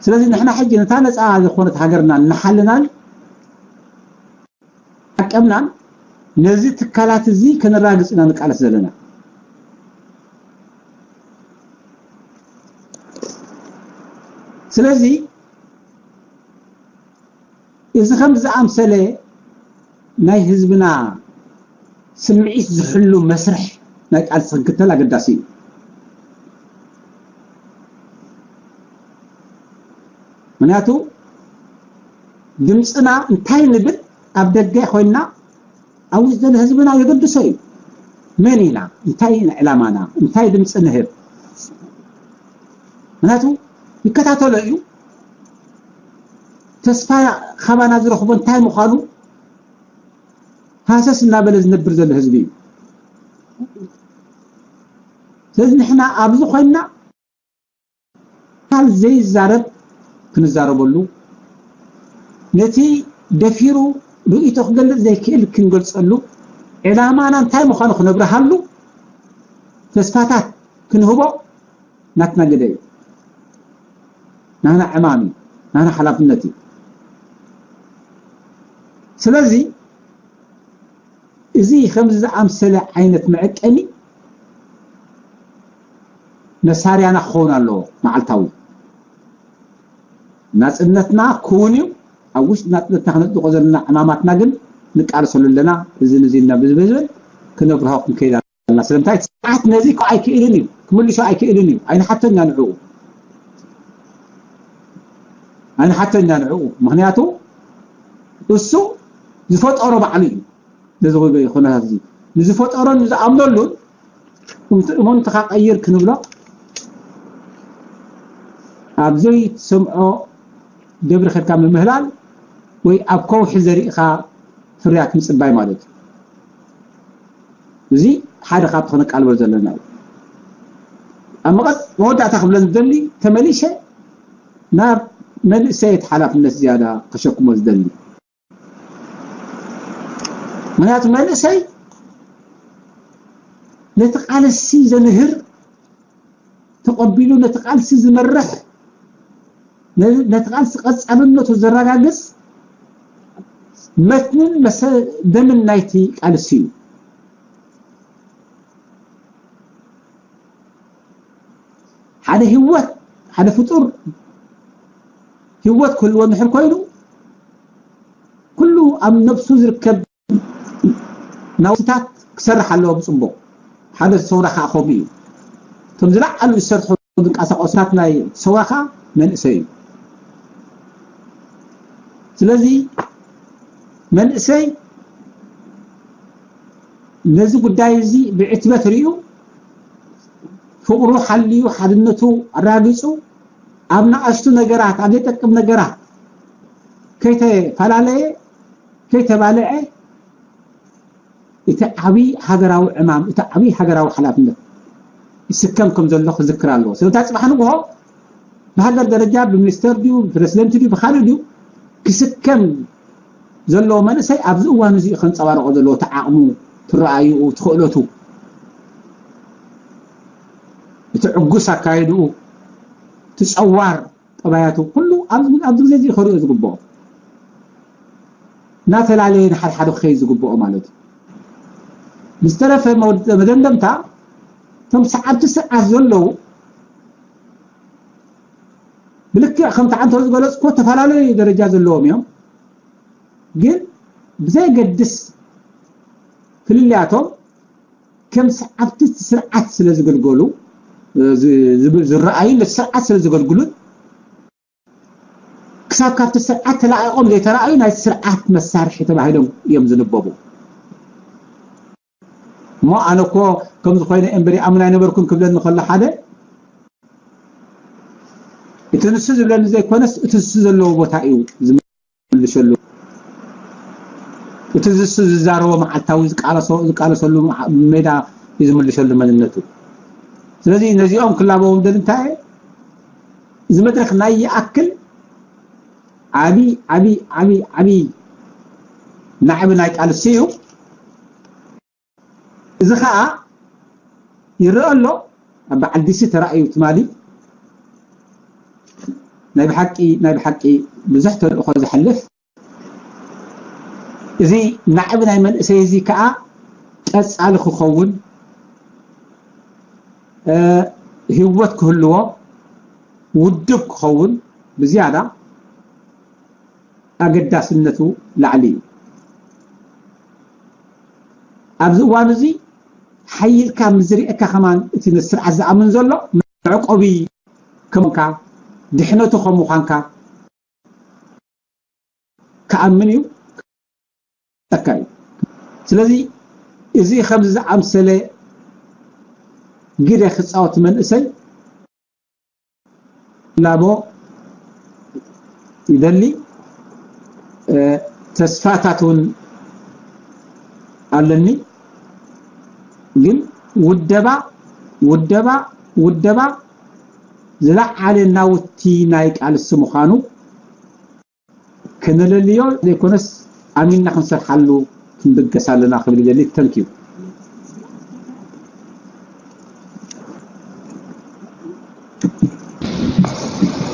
ስለዚ ንሕና ሕጂ ነታ ነፃ ዝኾነት ሃገርና እናሓለናን ዓቀብናን ነዚ ትካላት እዚ ከነራግፅ ኢና ንቃለስ ዘለና። ስለዚ እዚ ከም ዝኣምሰለ ናይ ህዝብና ስምዒት ዝሕሉ መስርሕ ናይ ቃልሲ ክንክተል ኣገዳሲ እዩ። ምክንያቱ ድምፅና እንታይ ንብል ኣብ ደገ ኮይንና ኣብ ውሽጢ ዘሎ ህዝብና የገድሶ እዩ። መን ኢና? እንታይ ኢና ዕላማና? እንታይ ድምፂ ንህብ? ምክንያቱ ይከታተሎ እዩ። ተስፋ ካባና ዝረኽቦ እንታይ ምዃኑ ሃሰስ እናበለ ዝነብር ዘሎ ህዝቢ እዩ። ስለዚ ንሕና ኣብዚ ኮይንና ቃል ዘይዛረብ ክንዛረበሉ፣ ነቲ ደፊሩ ርእይቶ ክገልጽ ዘይክእል ክንገልጸሉ፣ ዕላማና እንታይ ምዃኑ ክነብርሃሉ ተስፋታት ክንህቦ ናትና ግደ እዩ። ናና ዕማም እዩ። ናና ሓላፍነት እዩ። ስለዚ እዚ ከምዚ ዝኣምሰለ ዓይነት መዐቀኒ መሳርያና ክኸውን ኣለዎ። መዓልታዊ ናጽነትና ክውን እዩ። ኣብ ውሽጢ ናጽነትና ክነጽድቆ ዘለና ዕማማትና ግን ንቃለሰሉ ኣለና። እዚ ንዚ ኢና ብዝብል ክነብርሆ ክንከይድ ኣለና። ስለምንታይ? ስርዓት ነዚ ክዓ ኣይክእልን እዩ፣ ክምልሾ ኣይክእልን እዩ። ኣይንሓቶኛ ንዕኡ። ኣይንሓተን ኢና ንዕኡ። ምኽንያቱ እሱ ዝፈጠሮ ባዕሉ እዩ። ነዚ ኩነታት እዚ ንዝፈጠሮን ንዝኣምነሉን እምነትካ ቀይር ክንብሎ፣ ኣብ ዘይትሰምዖ ደብሪ ከድካ ምምህላል ወይ ኣብ ከውሒ ዘሪእኻ ፍርያት ምጽባይ ማለት እዩ። እዚ ሓደ ካብቲ ክንቃለቦ ዘለና እዩ። ኣብ መቐጽ መወዳእታ ክብለን ዝደሊ፣ ተመሊሰ ናብ መንእሰይ እቲ ሓላፍነት ዝያዳ ከሸክሞ ዝደሊ። ምኽንያቱ መንእሰይ ነቲ ቃልሲ ዘንህር፣ ተቐቢሉ ነቲ ቃልሲ ዝመርሕ፣ ነ-፣ ነቲ ቃልሲ ቀጻልነቱ ዘረጋግጽ መትንን መሰ-፣ ደምን ናይቲ ቃልሲ እዩ። ሓደ ህይወት፣ ሓደ ፍጡር ህይወት ክህልዎ እንድሕር ኮይኑ፣ ኩሉ ኣብ ነብሱ ዝርከብ ናውትታት ክሰርሕ ኣለዎ ብጽቡቕ። ሓደ ሰውራ ከዓ ከምኡ እዩ። እቶም ዝለዓሉ ዝሰርሑ ዝንቀሳቐሱታት ናይ ሰውራ ከዓ መንእሰይ እዩ። ስለዚ መንእሰይ ነዚ ጉዳይ እዚ ብዕትበት ሪኡ፣ ፍቕሩ ሓልዩ፣ ሓድነቱ ኣረጋጊጹ፣ ኣብ ንኣሽቱ ነገራት፣ ኣብ ዘይጠቅም ነገራት ከይተፈላለየ፣ ከይተባልዐ፣ እቲ ዓብዪ ሃገራዊ ዕማም፣ እቲ ዓብዪ ሃገራዊ ሓላፍነት ይስከም ከም ዘሎ ክዝክር ኣለዎ። ስለዚ ጽባሕ ንግሆ ብሃገር ደረጃ ብሚኒስተር ድዩ፣ ብፕረሲደንት ድዩ፣ ብኻልእ ድዩ ክስከም ዘለዎ መንእሰይ ኣብዚ እዋን እዚ እዩ ከንጸባርቖ ዘለዎ፣ እቲ ዓቕሙ፣ እቲ ረኣይኡ፣ እቲ ክእለቱ፣ እቲ ዕጉስ ኣካይድኡ፣ እቲ ጸዋር ጠባያቱ፣ ኩሉ ኣብዚ፣ ኣብዚ ግዜ እዚ እዩ ከርእዮ ዝግብኦ። እናተላለየ ንሓድሓዱ ክኸይድ ዝግብኦ ማለት እዩ። ብዝተረፈ መወድ-፣ መደምደምታ፣ እቶም ሰዓብቲ ስርዓት ዘለዉ፣ ብልክዕ ከምቲ ዓንተው ዝገለጽኩዎ፣ ተፈላለዩ ደረጃ ዘለዎም እዮም። ግን ብዘየገድስ ፍልልያቶም፣ ከም ሰዓብቲ እቲ ስርዓት ስለ ዝገልገሉ፣ እ፣ ዝ-፣ ዝ-፣ ዝረኣዩ፣ ነቲ ስርዓት ስለ ዘገልግሉን፣ ክሳብ ካብቲ ስርዓት ተላቒቖም ዘይተረኣዩ፣ ናይቲ ስርዓት መሳርሒ ተባሂሎም እዮም ዝንበቡ። እሞ ኣነ እኮ ከምዚ ኮይነ እምበሪ ኣምና ኣይነበርኩን ክብለኒ ከሎ ሓደ፣ እቲ ንሱ ዝብለኒ ዘይኮነስ፣ እቲ ንሱ ዘለዎ ቦታ እዩ ዝምልሸሉ። እቲ ንሱ ዝዛረቦ መዓልታዊ ዝቃለሶ-፣ ዝቃለሰሉ መዓ-፣ ሜዳ እዩ ዝምልሸሉ መንነቱ። ስለዚ ነዚኦም ክላበዎም ደሊ እንታይ እየ? እዚ መድረኽ ናይ ይኣክል ዓቢ፣ ዓቢ፣ ዓቢ፣ ዓቢ ናዕቢ ናይ ቃልሲ እዩ። እዚ ኸኣ ይረአ ኣሎ። ኣብ በዓል ዲሲ ተራእዩ ትማሊ ናይ ብሓቂ፣ ናይ ብሓቂ ብዙሕ ተልእኾ ዘሕልፍ፣ እዚ ናዕቢ ናይ መንእሰይ እዚ ከኣ ቀጻሊ ክኸውን፣ እ፣ ህይወት ክህልዎ፣ ውድብ ክኸውን ብዝያዳ ኣገዳስነቱ ላዕሊ እዩ። ኣብዚ እዋን እዚ ሓይልካ ምስ ዝርእየካ ከማን እቲ ነቲ ስርዓት ዝኣምን ዘሎ መዕቆቢ ከምኳንካ፣ ድሕነቱ ከም ምዃንካ ክኣምን እዩ፣ ክጠካ እዩ። ስለዚ እዚ ከምዚ ዝኣምሰለ ግደ ክጻወት መንእሰይ ላቦ ይደሊ፣ እ፣ ተስፋታት እውን ኣለኒ። ግን ውደባ፣ ውደባ፣ ውደባ ዝለዓለ ናውቲ ናይ ቃልሲ ምዃኑ ከነለልዮ ዘይኮነስ ኣሚንና ክንሰርሓሉ ክንብገስ ኣለና ክብል ይደሊ። Thank you።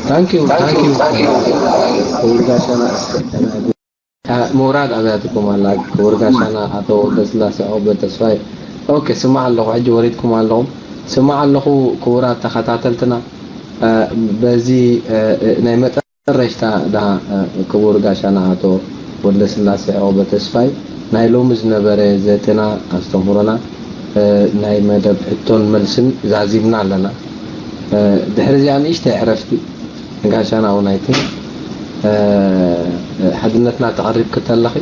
Thank you፣ thank you። ክቡር ጋሻና፣ አ፣ ምውራድ ኣብያትኩም ኣላ። ክቡር ጋሻና ኣቶ ወልደስላሴ ኦበ ተስፋይ። ኦኬ፣ ስማዕ ኣለኹ፣ ሕጂ ወሪድኩም ኣለኹም። ስማዕ ኣለኹ፣ ክቡራት ተኸታተልትና፣ አ፣ በዚ፣ አ፣ ናይ መጠረሽታ ደኣ፣ አ፣ ክቡር ጋሻና ኣቶ ወልደስላሴ ኦበ ተስፋይ፣ ናይ ሎሚ ዝነበረ ዘተና፣ ኣስተምህሮና፣ አ፣ ናይ መደብ ሕቶን መልስን ዛዚምና ኣለና። አ፣ ድሕሪ እዚኣ ንእሽተይ ዕረፍቲ፣ ንጋሻና እውን ኣይትን ሓድነትና ተቐሪብኪ ተለኺ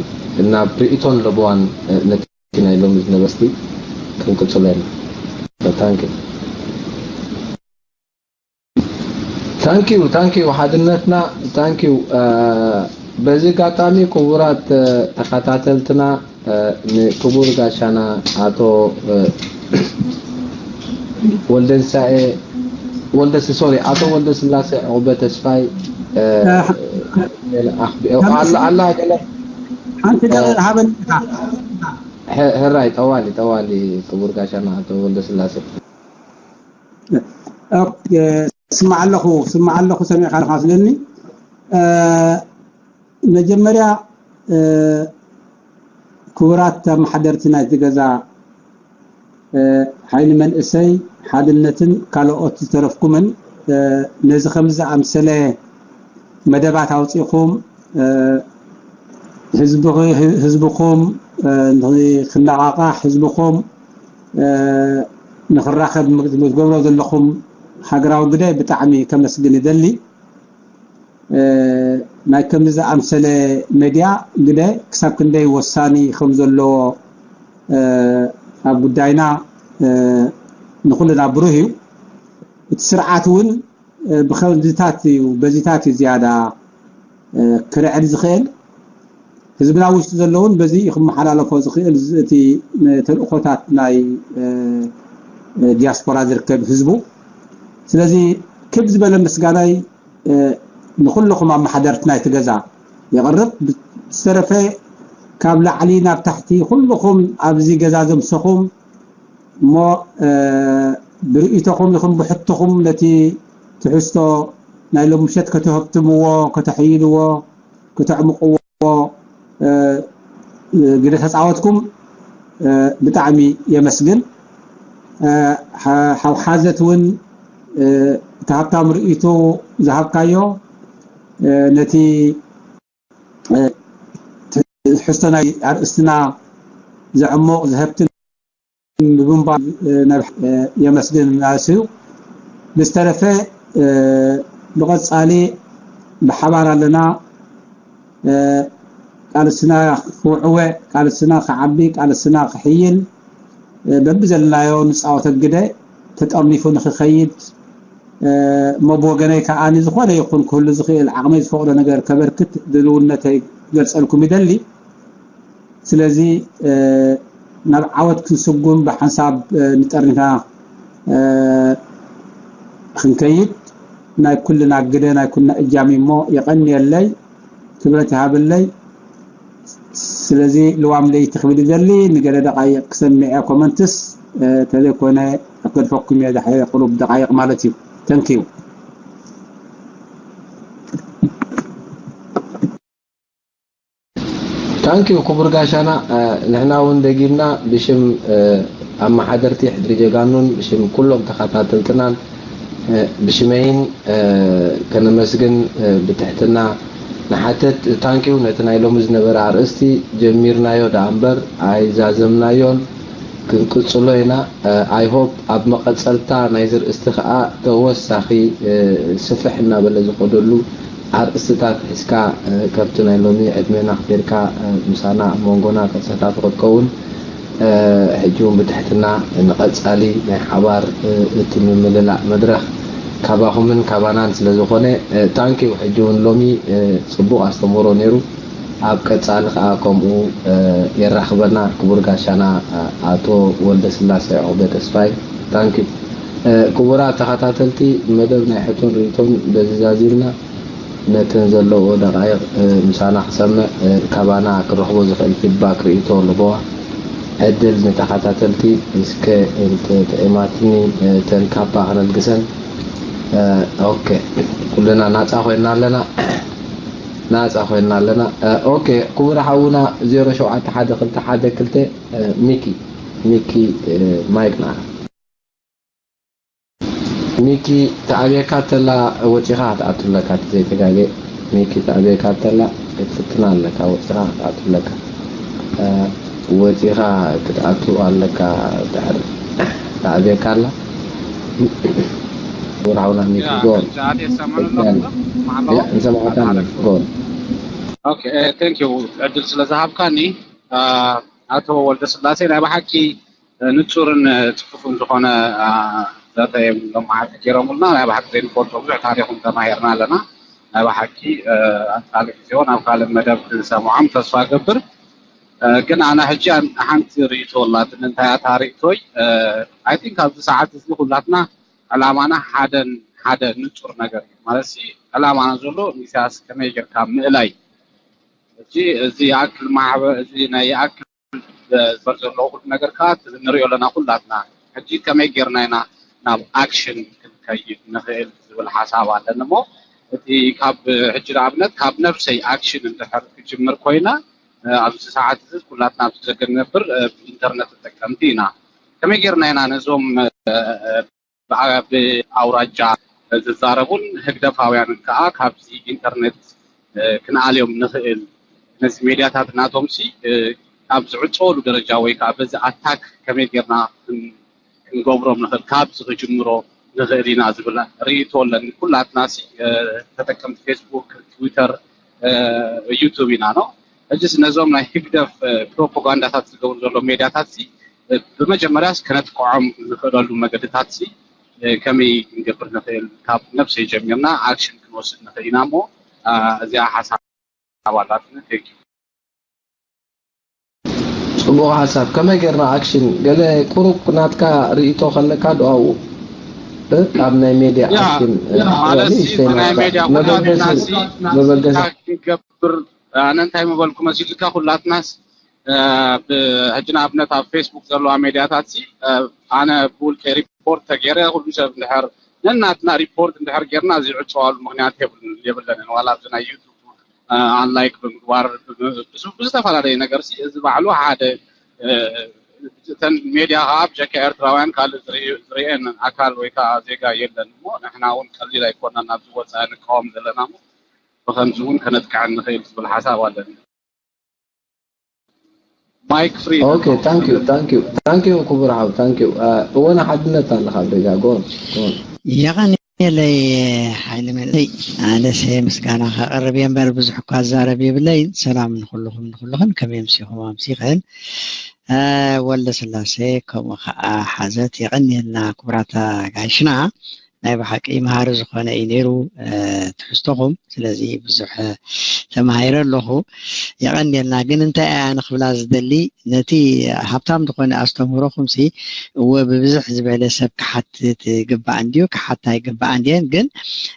ናብ ርእይቶን ለበዋን ነቲ ናይ ሎሚ ዝነበስቲ ክንቅጽሎ ኢና። ታንኪ ታንኪዩ ታንኪዩ ሓድነትና ታንኪዩ። በዚ ኣጋጣሚ ክቡራት ተኸታተልትና ንክቡር ጋሻና ኣቶ ወልደንሳኤ ወልደ ሶሪ ኣቶ ወልደ ስላሴ ዕቁበ ተስፋይ ኣላ ኣላ ገለ ሓንቲ ደቂቕ ሃበኒ ኢኻ። ሕራይ ጠዋሊ ጠዋሊ ክቡር ጋሻና ኣቶ ወልደ ስላሴ ስማዕ ኣለኹ ስማዕ ኣለኹ ሰሚዕካ ኣለኻ ስለኒ መጀመርያ ክቡራት ኣመሓደርቲ ናይቲ ገዛ ሓይሊ መንእሰይ ሓድነትን ካልኦት ዝተረፍኩምን ነዚ ከም ዝኣምሰለ መደባት ኣውፂእኹም ህዝብኹም ክነቓቓሕ ህዝብኹም ንኽራኸብ ትገብሮ ዘለኹም ሃገራዊ ግደ ብጣዕሚ ከመስግን ይደሊ። ናይ ከምዚ ዝኣምሰለ ሜድያ ግደ ክሳብ ክንደይ ወሳኒ ከም ዘለዎ ኣብ ጉዳይና ንኩልና ብሩህ እዩ። እቲ ስርዓት እውን ብኸምዚታት እዩ በዚታት እዩ ዝያዳ ክርዕድ ዝኽእል። ህዝብና ውሽጢ ዘለውን በዚ ክመሓላለፎ ዝኽእል እቲ ተልእኾታት ናይ ዲያስፖራ ዝርከብ ህዝቡ። ስለዚ ክብ ዝበለ ምስጋናይ ንኩልኹም ኣመሓደርቲ ናይቲ ገዛ የቕርብ። ብዝተረፈ ካብ ላዕሊ ናብ ታሕቲ ኩልኹም ኣብዚ ገዛ ዘምሰኹም እሞ ብርእይቶኹም ይኹን ብሕቶኹም ነቲ ትሕዝቶ ናይ ሎም ምሸት ከተህብትምዎ ከተሕይልዎ ከተዕምቕዎ ግደ ተፃወትኩም ብጣዕሚ የመስግን። ሓውሓዘት እውን እቲ ሃብታም ርእይቶ ዝሃብካዮ ነቲ ትሕዝቶ ናይ ኣርእስትና ዘዕሙቕ ዘህብትን ብምንባር የመስግን ማለት እዩ። ብዝተረፈ ብቐፃሊ ብሓባር ኣለና። ቃልስና ክውዕወ፣ ቃልስና ክዓቢ፣ ቃልስና ክሕይል በብዘለናዮ ንፃወተ ግደ ተጠርኒፉ ንክኸይድ እሞ ብወገነይ ከዓ ዝኾነ ይኹን ክህሉ ዝኽእል ዓቕመይ ዝፈቕዶ ነገር ከበርክት ድልውነተይ ክገልፀልኩም ይደሊ። ስለዚ ናብ ዓወት ክንስጉም ብሓንሳብ ንጠርኒፍና ክንከይድ ናይ ኩልና ግደ ናይ ኩልና እጃም እሞ የቐንየለይ ክብረት ይሃበለይ። ስለዚ ልዋም ለይቲ ክብል ይደሊ ንገለ ደቃይቕ ክሰምዕ እየ ኮመንትስ ተዘይኮነ ክገድፈኩም እየ ዳሕረ ቁሩብ ደቃይቕ ማለት እዩ። ተንኪዩ ታንኪዩ ክቡር ጋሻና ንሕና እውን ደጊምና ብሽም ኣመሓደርቲ ሕድሪ ጀጋኑን ብሽም ኩሎም ተኸታተልትናን ብሽመይን ከነመስግን ብትሕትና ንሓትት። ታንኪዩ ነቲ ናይ ሎሚ ዝነበረ ኣርእስቲ ጀሚርናዮ ደኣ እምበር ኣይዛዘምናዮን ክንቅፅሎ ኢና። I hope ኣብ መቐፀልታ ናይዚ ርእስቲ ከዓ ተወሳኺ ስፍሕ እናበለ ዝኸደሉ ኣርእስትታት ሒዝካ ከምቲ ናይ ሎሚ ዕድሜና ኣኽቢርካ ምሳና ኣብ መንጎና ተሳታፊ ክትከውን ሕጂ እውን ብትሕትና ንቐፃሊ ናይ ሓባር እቲ ምምልላእ መድረኽ ካባኹምን ካባናን ስለ ዝኾነ ታንኪዩ ሕጂ እውን ሎሚ ፅቡቕ ኣስተምህሮ ነይሩ ኣብ ቀፃሊ ከዓ ከምኡ የራኽበና ክቡር ጋሻና ኣቶ ወልደ ስላሴ ዑቕበ ተስፋይ ታንኪዩ ክቡራት ተኸታተልቲ መደብ ናይ ሕቶን ርእቶን በዚ ዛዚምና ነተን ዘለዎ ደቃይቕ ምሳና ክሰምዕ ካባና ክረኽቦ ዝኽእል ፊድባክ ርእይቶ ኣለዎ ዕድል ንተኸታተልቲ እስከ እንተ ጥዒማትኒ እተን ካባ ክነልግሰን ኦኬ ኩልና ናፃ ኮይና ኣለና ናፃ ኮይና ኣለና ኦኬ ክቡር ሓውና ዜሮ ሸውዓተ ሓደ ክልተ ሓደ ክልተ ሚኪ ሚኪ ማይክ ንዓኻ ሚኪ ተኣብየካ ተላ ወፂኻ ክትኣቱ ኣለካ እቲ ዘይተጋገ ሚኪ ተኣብየካ ተላ ክትፍትና ኣለካ ወፂኻ ክትኣቱ ኣለካ ወፂኻ ክትኣቱ ኣለካ ድሕር ተኣብየካ ኣላ ክቡር ሓውና ሚኪ፣ ያ ጎል። ሕጂ ኣትየ ዝሰምዑ ኣለኹ። ያ፣ መሓባ ንሰምዓካ ኣለና። ጎል። ኦኬ፣ ቴንክ ዩ ዕድል ስለ ዝሃብካኒ። አ፣ ኣቶ ወልደ ስላሴ፣ ናይ ብሓቂ ንጹርን ጽፉፍን ዝኾነ፣ አ፣ ዘተ እዮም ሎም መዓልቲ ገይሮምልና። ናይ ብሓቂ ዘይንፈልጦ ብዙሕ ታሪኽም ተማሂርና ኣለና። ናይ ብሓቂ፣ አ፣ ኣጣሊ ግዜውን ኣብ ካልእ መደብ ክንሰምዖም ተስፋ ገብር። አ፣ ግን ኣነ ሕጂ ኣን-፣ ሓንቲ ርእይቶ ኣላትኒ። እንታይ እያ እታ ርእይቶይ? አ፣ ኣይ ቲንክ ኣብዚ ሰዓት እዚ ኩላትና ዕላማና ሓደን ሓደ ንጹር ነገር እዩ። ማለት ሲ ዕላማና ዘሎ ኢሳያስ ከመይ ጌርካ ምእላይ። ሕጂ እዚ ይኣክል ማዕበ-፣ እዚ ናይ ይኣክል ዝበር ዘለዎ ኩሉ ነገር ከዓ ንሪኦ ኣለና ኩላትና። ሕጂ ከመይ ጌርና ኢና ናብ ኣክሽን ክንከይድ ንኽእል ዝብል ሓሳብ ኣለኒ እሞ፣ እቲ ካብ ሕጂ ንኣብነት ካብ ነብሰይ ኣክሽን እንድሕር ክጅምር ኮይነ፣ እ፣ ኣብዚ ሰዓት እዚ ኩላትና ኣብዚ ደገ ንነብር፣ እ፣ ብኢንተርነት ተጠቀምቲ ኢና። ከመይ ጌርና ኢና ነዞም፣ እ፣ እ፣ ብኣ-፣ ብኣውራጃ ዝዛረቡን ህግደፋውያንን ከዓ ካብዚ ኢንተርነት፣ እ፣ ክንኣልዮም ንኽእል? ነዚ ሜድያታት ናቶም ሲ፣ እ፣ ኣብ ዝዕጸወሉ ደረጃ ወይ ከዓ በዚ ኣታክ ከመይ ጌርና ክን-፣ ክንገብሮም ንኽእል፣ ካብዚ ክጅምሮ ንኽእል ኢና ዝብል ርእይቶ ኣለኒ። ኩላትና ሲ፣ እ፣ ተጠቀምቲ ፌስቡክ፣ ትዊተር፣ እ፣ ዩቱብ ኢና ነው። ሕጅስ ነዞም ናይ ህግደፍ፣ እ፣ ፕሮፓጋንዳታት ዝገብሩ ዘሎ ሜድያታት ሲ፣ እ፣ ብመጀመርያስ ከነጥቅዖም ንኽእለሉ መገድታት ሲ፣ እ፣ ከመይ ክንገብር ንኽእል? ካብ ነብሰይ ጀሚርና ኣክሽን ክንወስድ ንኽእል ኢና እሞ፣ እ፣ እዚኣ ሓሳብ ኣላትኒ። ቴንክ ዩ። ጽቡቕ ሓሳብ። ከመይ ጌርና ኣክሽን? ገለ ቁሩብ ናትካ ርእይቶ ከለካ ዶ ኣብኡ፣ እ፣ ኣብ ናይ ሜድያ ያ፣ ኣክሽን፣ እ፣ ማለት ኦ፣ ሲ፣ ንእሽተይ ብናይ ናትካ ሜድያ መበገሲ፣ ኩላትና ሲ፣ መበገሲ። እንታይ ክንገብር፣ ኣነ እንታይ ምበልኩ መሲልካ፣ ኩላትናስ፣ እ፣ ብ-፣ ሕጂ ንኣብነት ኣብ ፌስቡክ ዘለዋ ሜድያታት ሲ፣ እ፣ ኣነ ብውልቀ ሪፖርት ተገይረ፣ ኩሉ ሰብ እንድሕር ነናትና ሪፖርት እንድሕር ጌርና ዝዕጸዋሉ ምኽንያት የብልን-፣ የብለንን። ዋላ ኣብዚ ናይ ዩቱብ፣ እ፣ ኣንላይክ ብምግባር፣ ብ-፣ ብ-፣ ብዝ-፣ ብዝተፈላለየ ነገር ሲ፣ እዚ ባዕሉ ሓደ፣ እ፣ እተን ሜድያ ከዓ ብጀካ ኤርትራውያን ካልእ ዝርኢ-፣ ዝርእየን ኣካል ወይ ከዓ ዜጋ የለን እሞ፣ ንሕና እውን ቀሊል ኣይኮናን ኣብዚ ወፃኢ ንቃወም ዘለና እሞ፣ ብኸምዚ እውን ከነጥቅዐን ንኽእል ዝብል ሓሳብ ኣለኒ። ማይክ ፍሪ ኦኬ፣ ታንክ ዩ፣ ታንክ ዩ፣ ታንክ ዩ ክቡር ሓው፣ ታንክ ዩ። እ፣ እወ፣ ንሓድነት ኣለኻ ብደጋ፣ ጎል፣ ጎል። የቐንየለይ ሓይለ መንእሰይ፣ ኣነሰ ምስጋና ከቕርብ እየ እምበር ብዙሕ እኳ ዝዛረብ የብለይን። ሰላም ንኹልኹም ንኹልኽን፣ ከመይ ኣምሲኹም ኣምሲኽን? እ፣ ወልደ ስላሴ ከምኡ ኸዓ ሓዘት፣ የቐንየልና ክቡራት ኣጋይሽና። ናይ ብሓቂ መሃሪ ዝኾነ እዩ ነይሩ፣ እ፣ ትሕዝቶኹም። ስለዚ ብዙሕ፣ እ፣ ተማሂረ ኣለኹ። የቐንየልና። ግን እንታይ ኣነ ክብላ ዝደሊ፣ ነቲ ሃብታም ዝኾነ ኣስተምህሮኹምሲ፣ እወ፣ ብብዝሕ ዝበለ ሰብ ክሓትት ይግባእ እንድዩ፣ ክሓታ ይግባእ እንድየን፣ ግን፣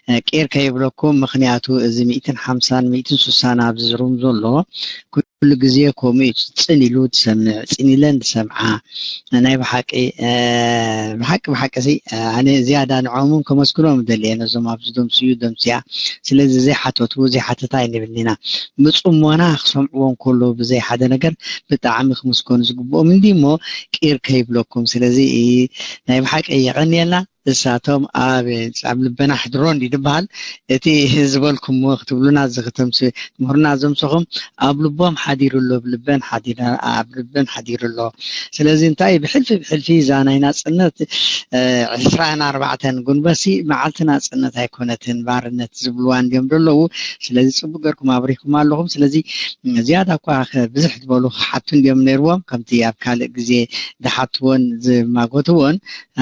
እ፣ ቂር ከይብለኩም፣ ምኽንያቱ እዚ ሚእትን ሓምሳን ሚእትን ስሳን ኣብዚ ሩም ዘሎ፣ ኩሉ ግዜ ከምኡ እዩ፣ ጽን ኢሉ ዝሰምዕ፣ ጽን ኢለን ዝሰምዓ። ናይ ብሓቂ፣ እ፣ ብሓቂ፣ ብሓቂ ሲ፣ እ፣ ኣነ ዝያዳ ንዖምን ከመስግኖም እደሊ እየ፣ ነዞም ኣብዚ ደምስዩ ደምስያ። ስለዚ ዘይሓተቱ፣ ዘይሓተታ ኣይንብልን ኢና። ብጽሞና ክሰምዕዎ እንከሎ ብዘይ ሓደ ነገር ብጣዕሚ ክምስገኑ ዝግብኦም እንዲ እሞ ቂር ከይብለኩም። ስለዚ ናይ ብሓቂ የቐንየልና። እሳቶም ኣብ፣ ኣብ ልበና ሕድሮ እንዲ ዝበሃል፣ እቲ ዝበልኩምዎ ክትብሉና፣ እዚ ክተምስ-፣ ትምህሩና ዘምሰኹም ኣብ ልቦም ሓዲሩ ኣሎ፣ ኣብ ልበን ሓዲረ-፣ ኣብ ልበን ሓዲሩ ኣሎ። ስለዚ እንታይ ብሕልፊ ብሕልፊ እዛ ናይ ናጽነት፣ እ፣ ዕስራን ኣርባዕተን ጉንበሲ መዓልቲ ናጽነት ኣይኮነትን፣ ባርነት ዝብልዋ እንድዮም ዘለዉ። ስለዚ ጽቡቅ ገርኩም ኣብሪኩም ኣለኹም። ስለዚ ዝያዳ እኳ ከ-፣ ብዝሕ ዝበሉ ክሓቱ እንድዮም ነይርዎም፣ ከምቲ ኣብ ካልእ ግዜ ዝሓትዎን ዝማጎትዎን፣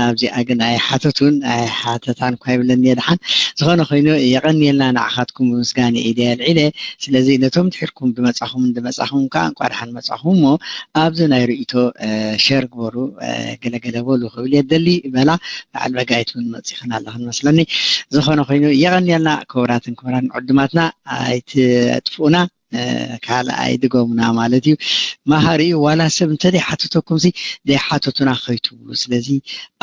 ኣብዚኣ ግን ኣይሓተቱን፣ ኣይሓተታን እኳ ይብለኒ እየ ደሓን። ዝኾነ ኮይኑ የቐንየልና፣ ንዓኻትኩም ብምስጋና ኢደ ኣልዒለ። ስለዚ ነቶም ድሒርኩም ዝመጻኹምን ዝመጻኹም ከኣ እንቋ ደሓን መጻኹም እሞ ኣብዚ ናይ ርእይቶ፣ እ፣ ሸር ግበሩ፣ እ፣ ገለገለ በሉ ክብል እየ ደሊ። በላ በዓል በጋይት እውን መጺኽን ኣለኽን መስለኒ። ዝኾነ ኮይኑ የቐንየልና ክቡራትን ክቡራን ዕዱማትና፣ ኣይትጥፍኡና፣ እ፣ ካልኣይ ድገሙና ማለት እዩ። መሃሪ እዩ። ዋላ ሰብ እንተ ዘይሓተተኩም ሲ ዘይሓተቱና ከይትብሉ። ስለዚ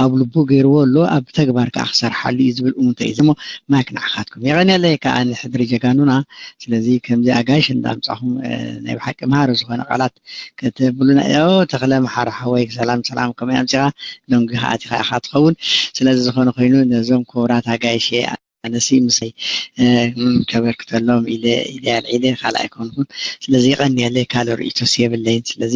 ኣብ ልቡ ገይርዎ ኣሎ፣ ኣብ ተግባር ከኣ ክሰርሓሉ እዩ ዝብል እሙንተ እዩ። እሞ ማይክ ንዓኻትኩም። የቐንየለይ ከኣ ንሕድሪ ጀጋኑና። ስለዚ ከምዚ ኣጋይሽ እንዳምጻኹም፣ እ፣ ናይ ብሓቂ መሃሪ ዝኾነ ቃላት ከተብሉና። ኦ፣ ተኽለ መሓሪ ሓወይ፣ ሰላም ሰላም፣ ከመይ ኣምጺኻ? ደንጉኻ ኣቲኻ ኢኻ ትኸውን። ስለዚ ዝኾነ ኮይኑ ነዞም ክቡራት ኣጋይሽ ኣነሲ ምስይ ከበርክተሎም ኢለ ኢለ ኣልዒለ ካልእ ኣይኮንኩን። ስለዚ ይቐንየለይ ካልእ ርእይቶስ የብለይን። ስለዚ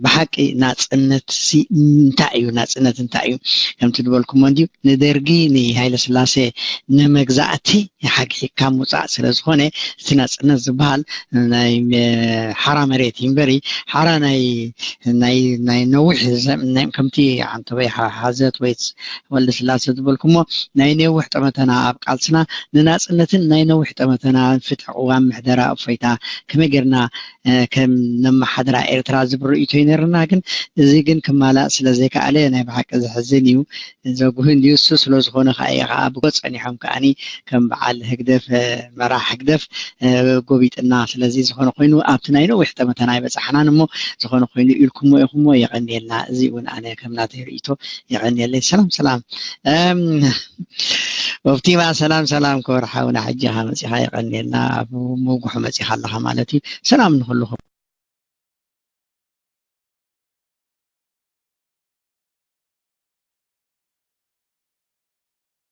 ብሓቂ ናፅነት ሲ እንታይ እዩ? ናፅነት እንታይ እዩ? ከምቲ ዝበልኩሞ እንድዩ ንደርጊ ንሃይለ ስላሴ ንመግዛእቲ ሓግሒግካ ምውፃእ ስለ ዝኾነ እቲ ናፅነት ዝበሃል ናይ ሓራ መሬት እዩ እምበሪ ሓራ ናይ ናይ ናይ ነዊሕ ከምቲ ዓንተበይ ሓዘት ወይ ወልደ ስላሴ ዝበልኩሞ ናይ ነዊሕ ጠመተና ኣብ ቃልስና ንናፅነትን ናይ ነዊሕ ጠመተና ፍትሒ ቅዋም ምሕደራ እፎይታ ከመይ ጌርና ከም ነመሓድራ ኤርትራ ዝብል ርእይቶ ይነርና። ግን እዚ ግን ክማላእ ስለ ዘይከኣለ ናይ ብሓቂ ዘሕዝን እዩ። ዘጉህን ድዩ እሱ ስለ ዝኾነ ከዓ እየ ከዓ ብጎ ፀኒሖም ከዓኒ ከም በዓል ህግደፍ መራሕ ህግደፍ ጎቢጥና። ስለዚ ዝኾነ ኮይኑ ኣብቲ ናይ ነዊሕ ጠመተና ኣይበፃሕናን እሞ ዝኾነ ኮይኑ ኢልኩሞ ኢኹሞ የቐንየልና። እዚ እውን ኣነ ከም ናተይ ርእይቶ የቐንየለይ። ሰላም ሰላም ኦፕቲማ ሰላም ሰላም ክበር ሓውና ሕጂ ኢኻ መፂኻ የቐንየልና። ኣብ ምጉሑ መፂኻ ኣለኻ ማለት እዩ። ሰላም ንኩልኹም።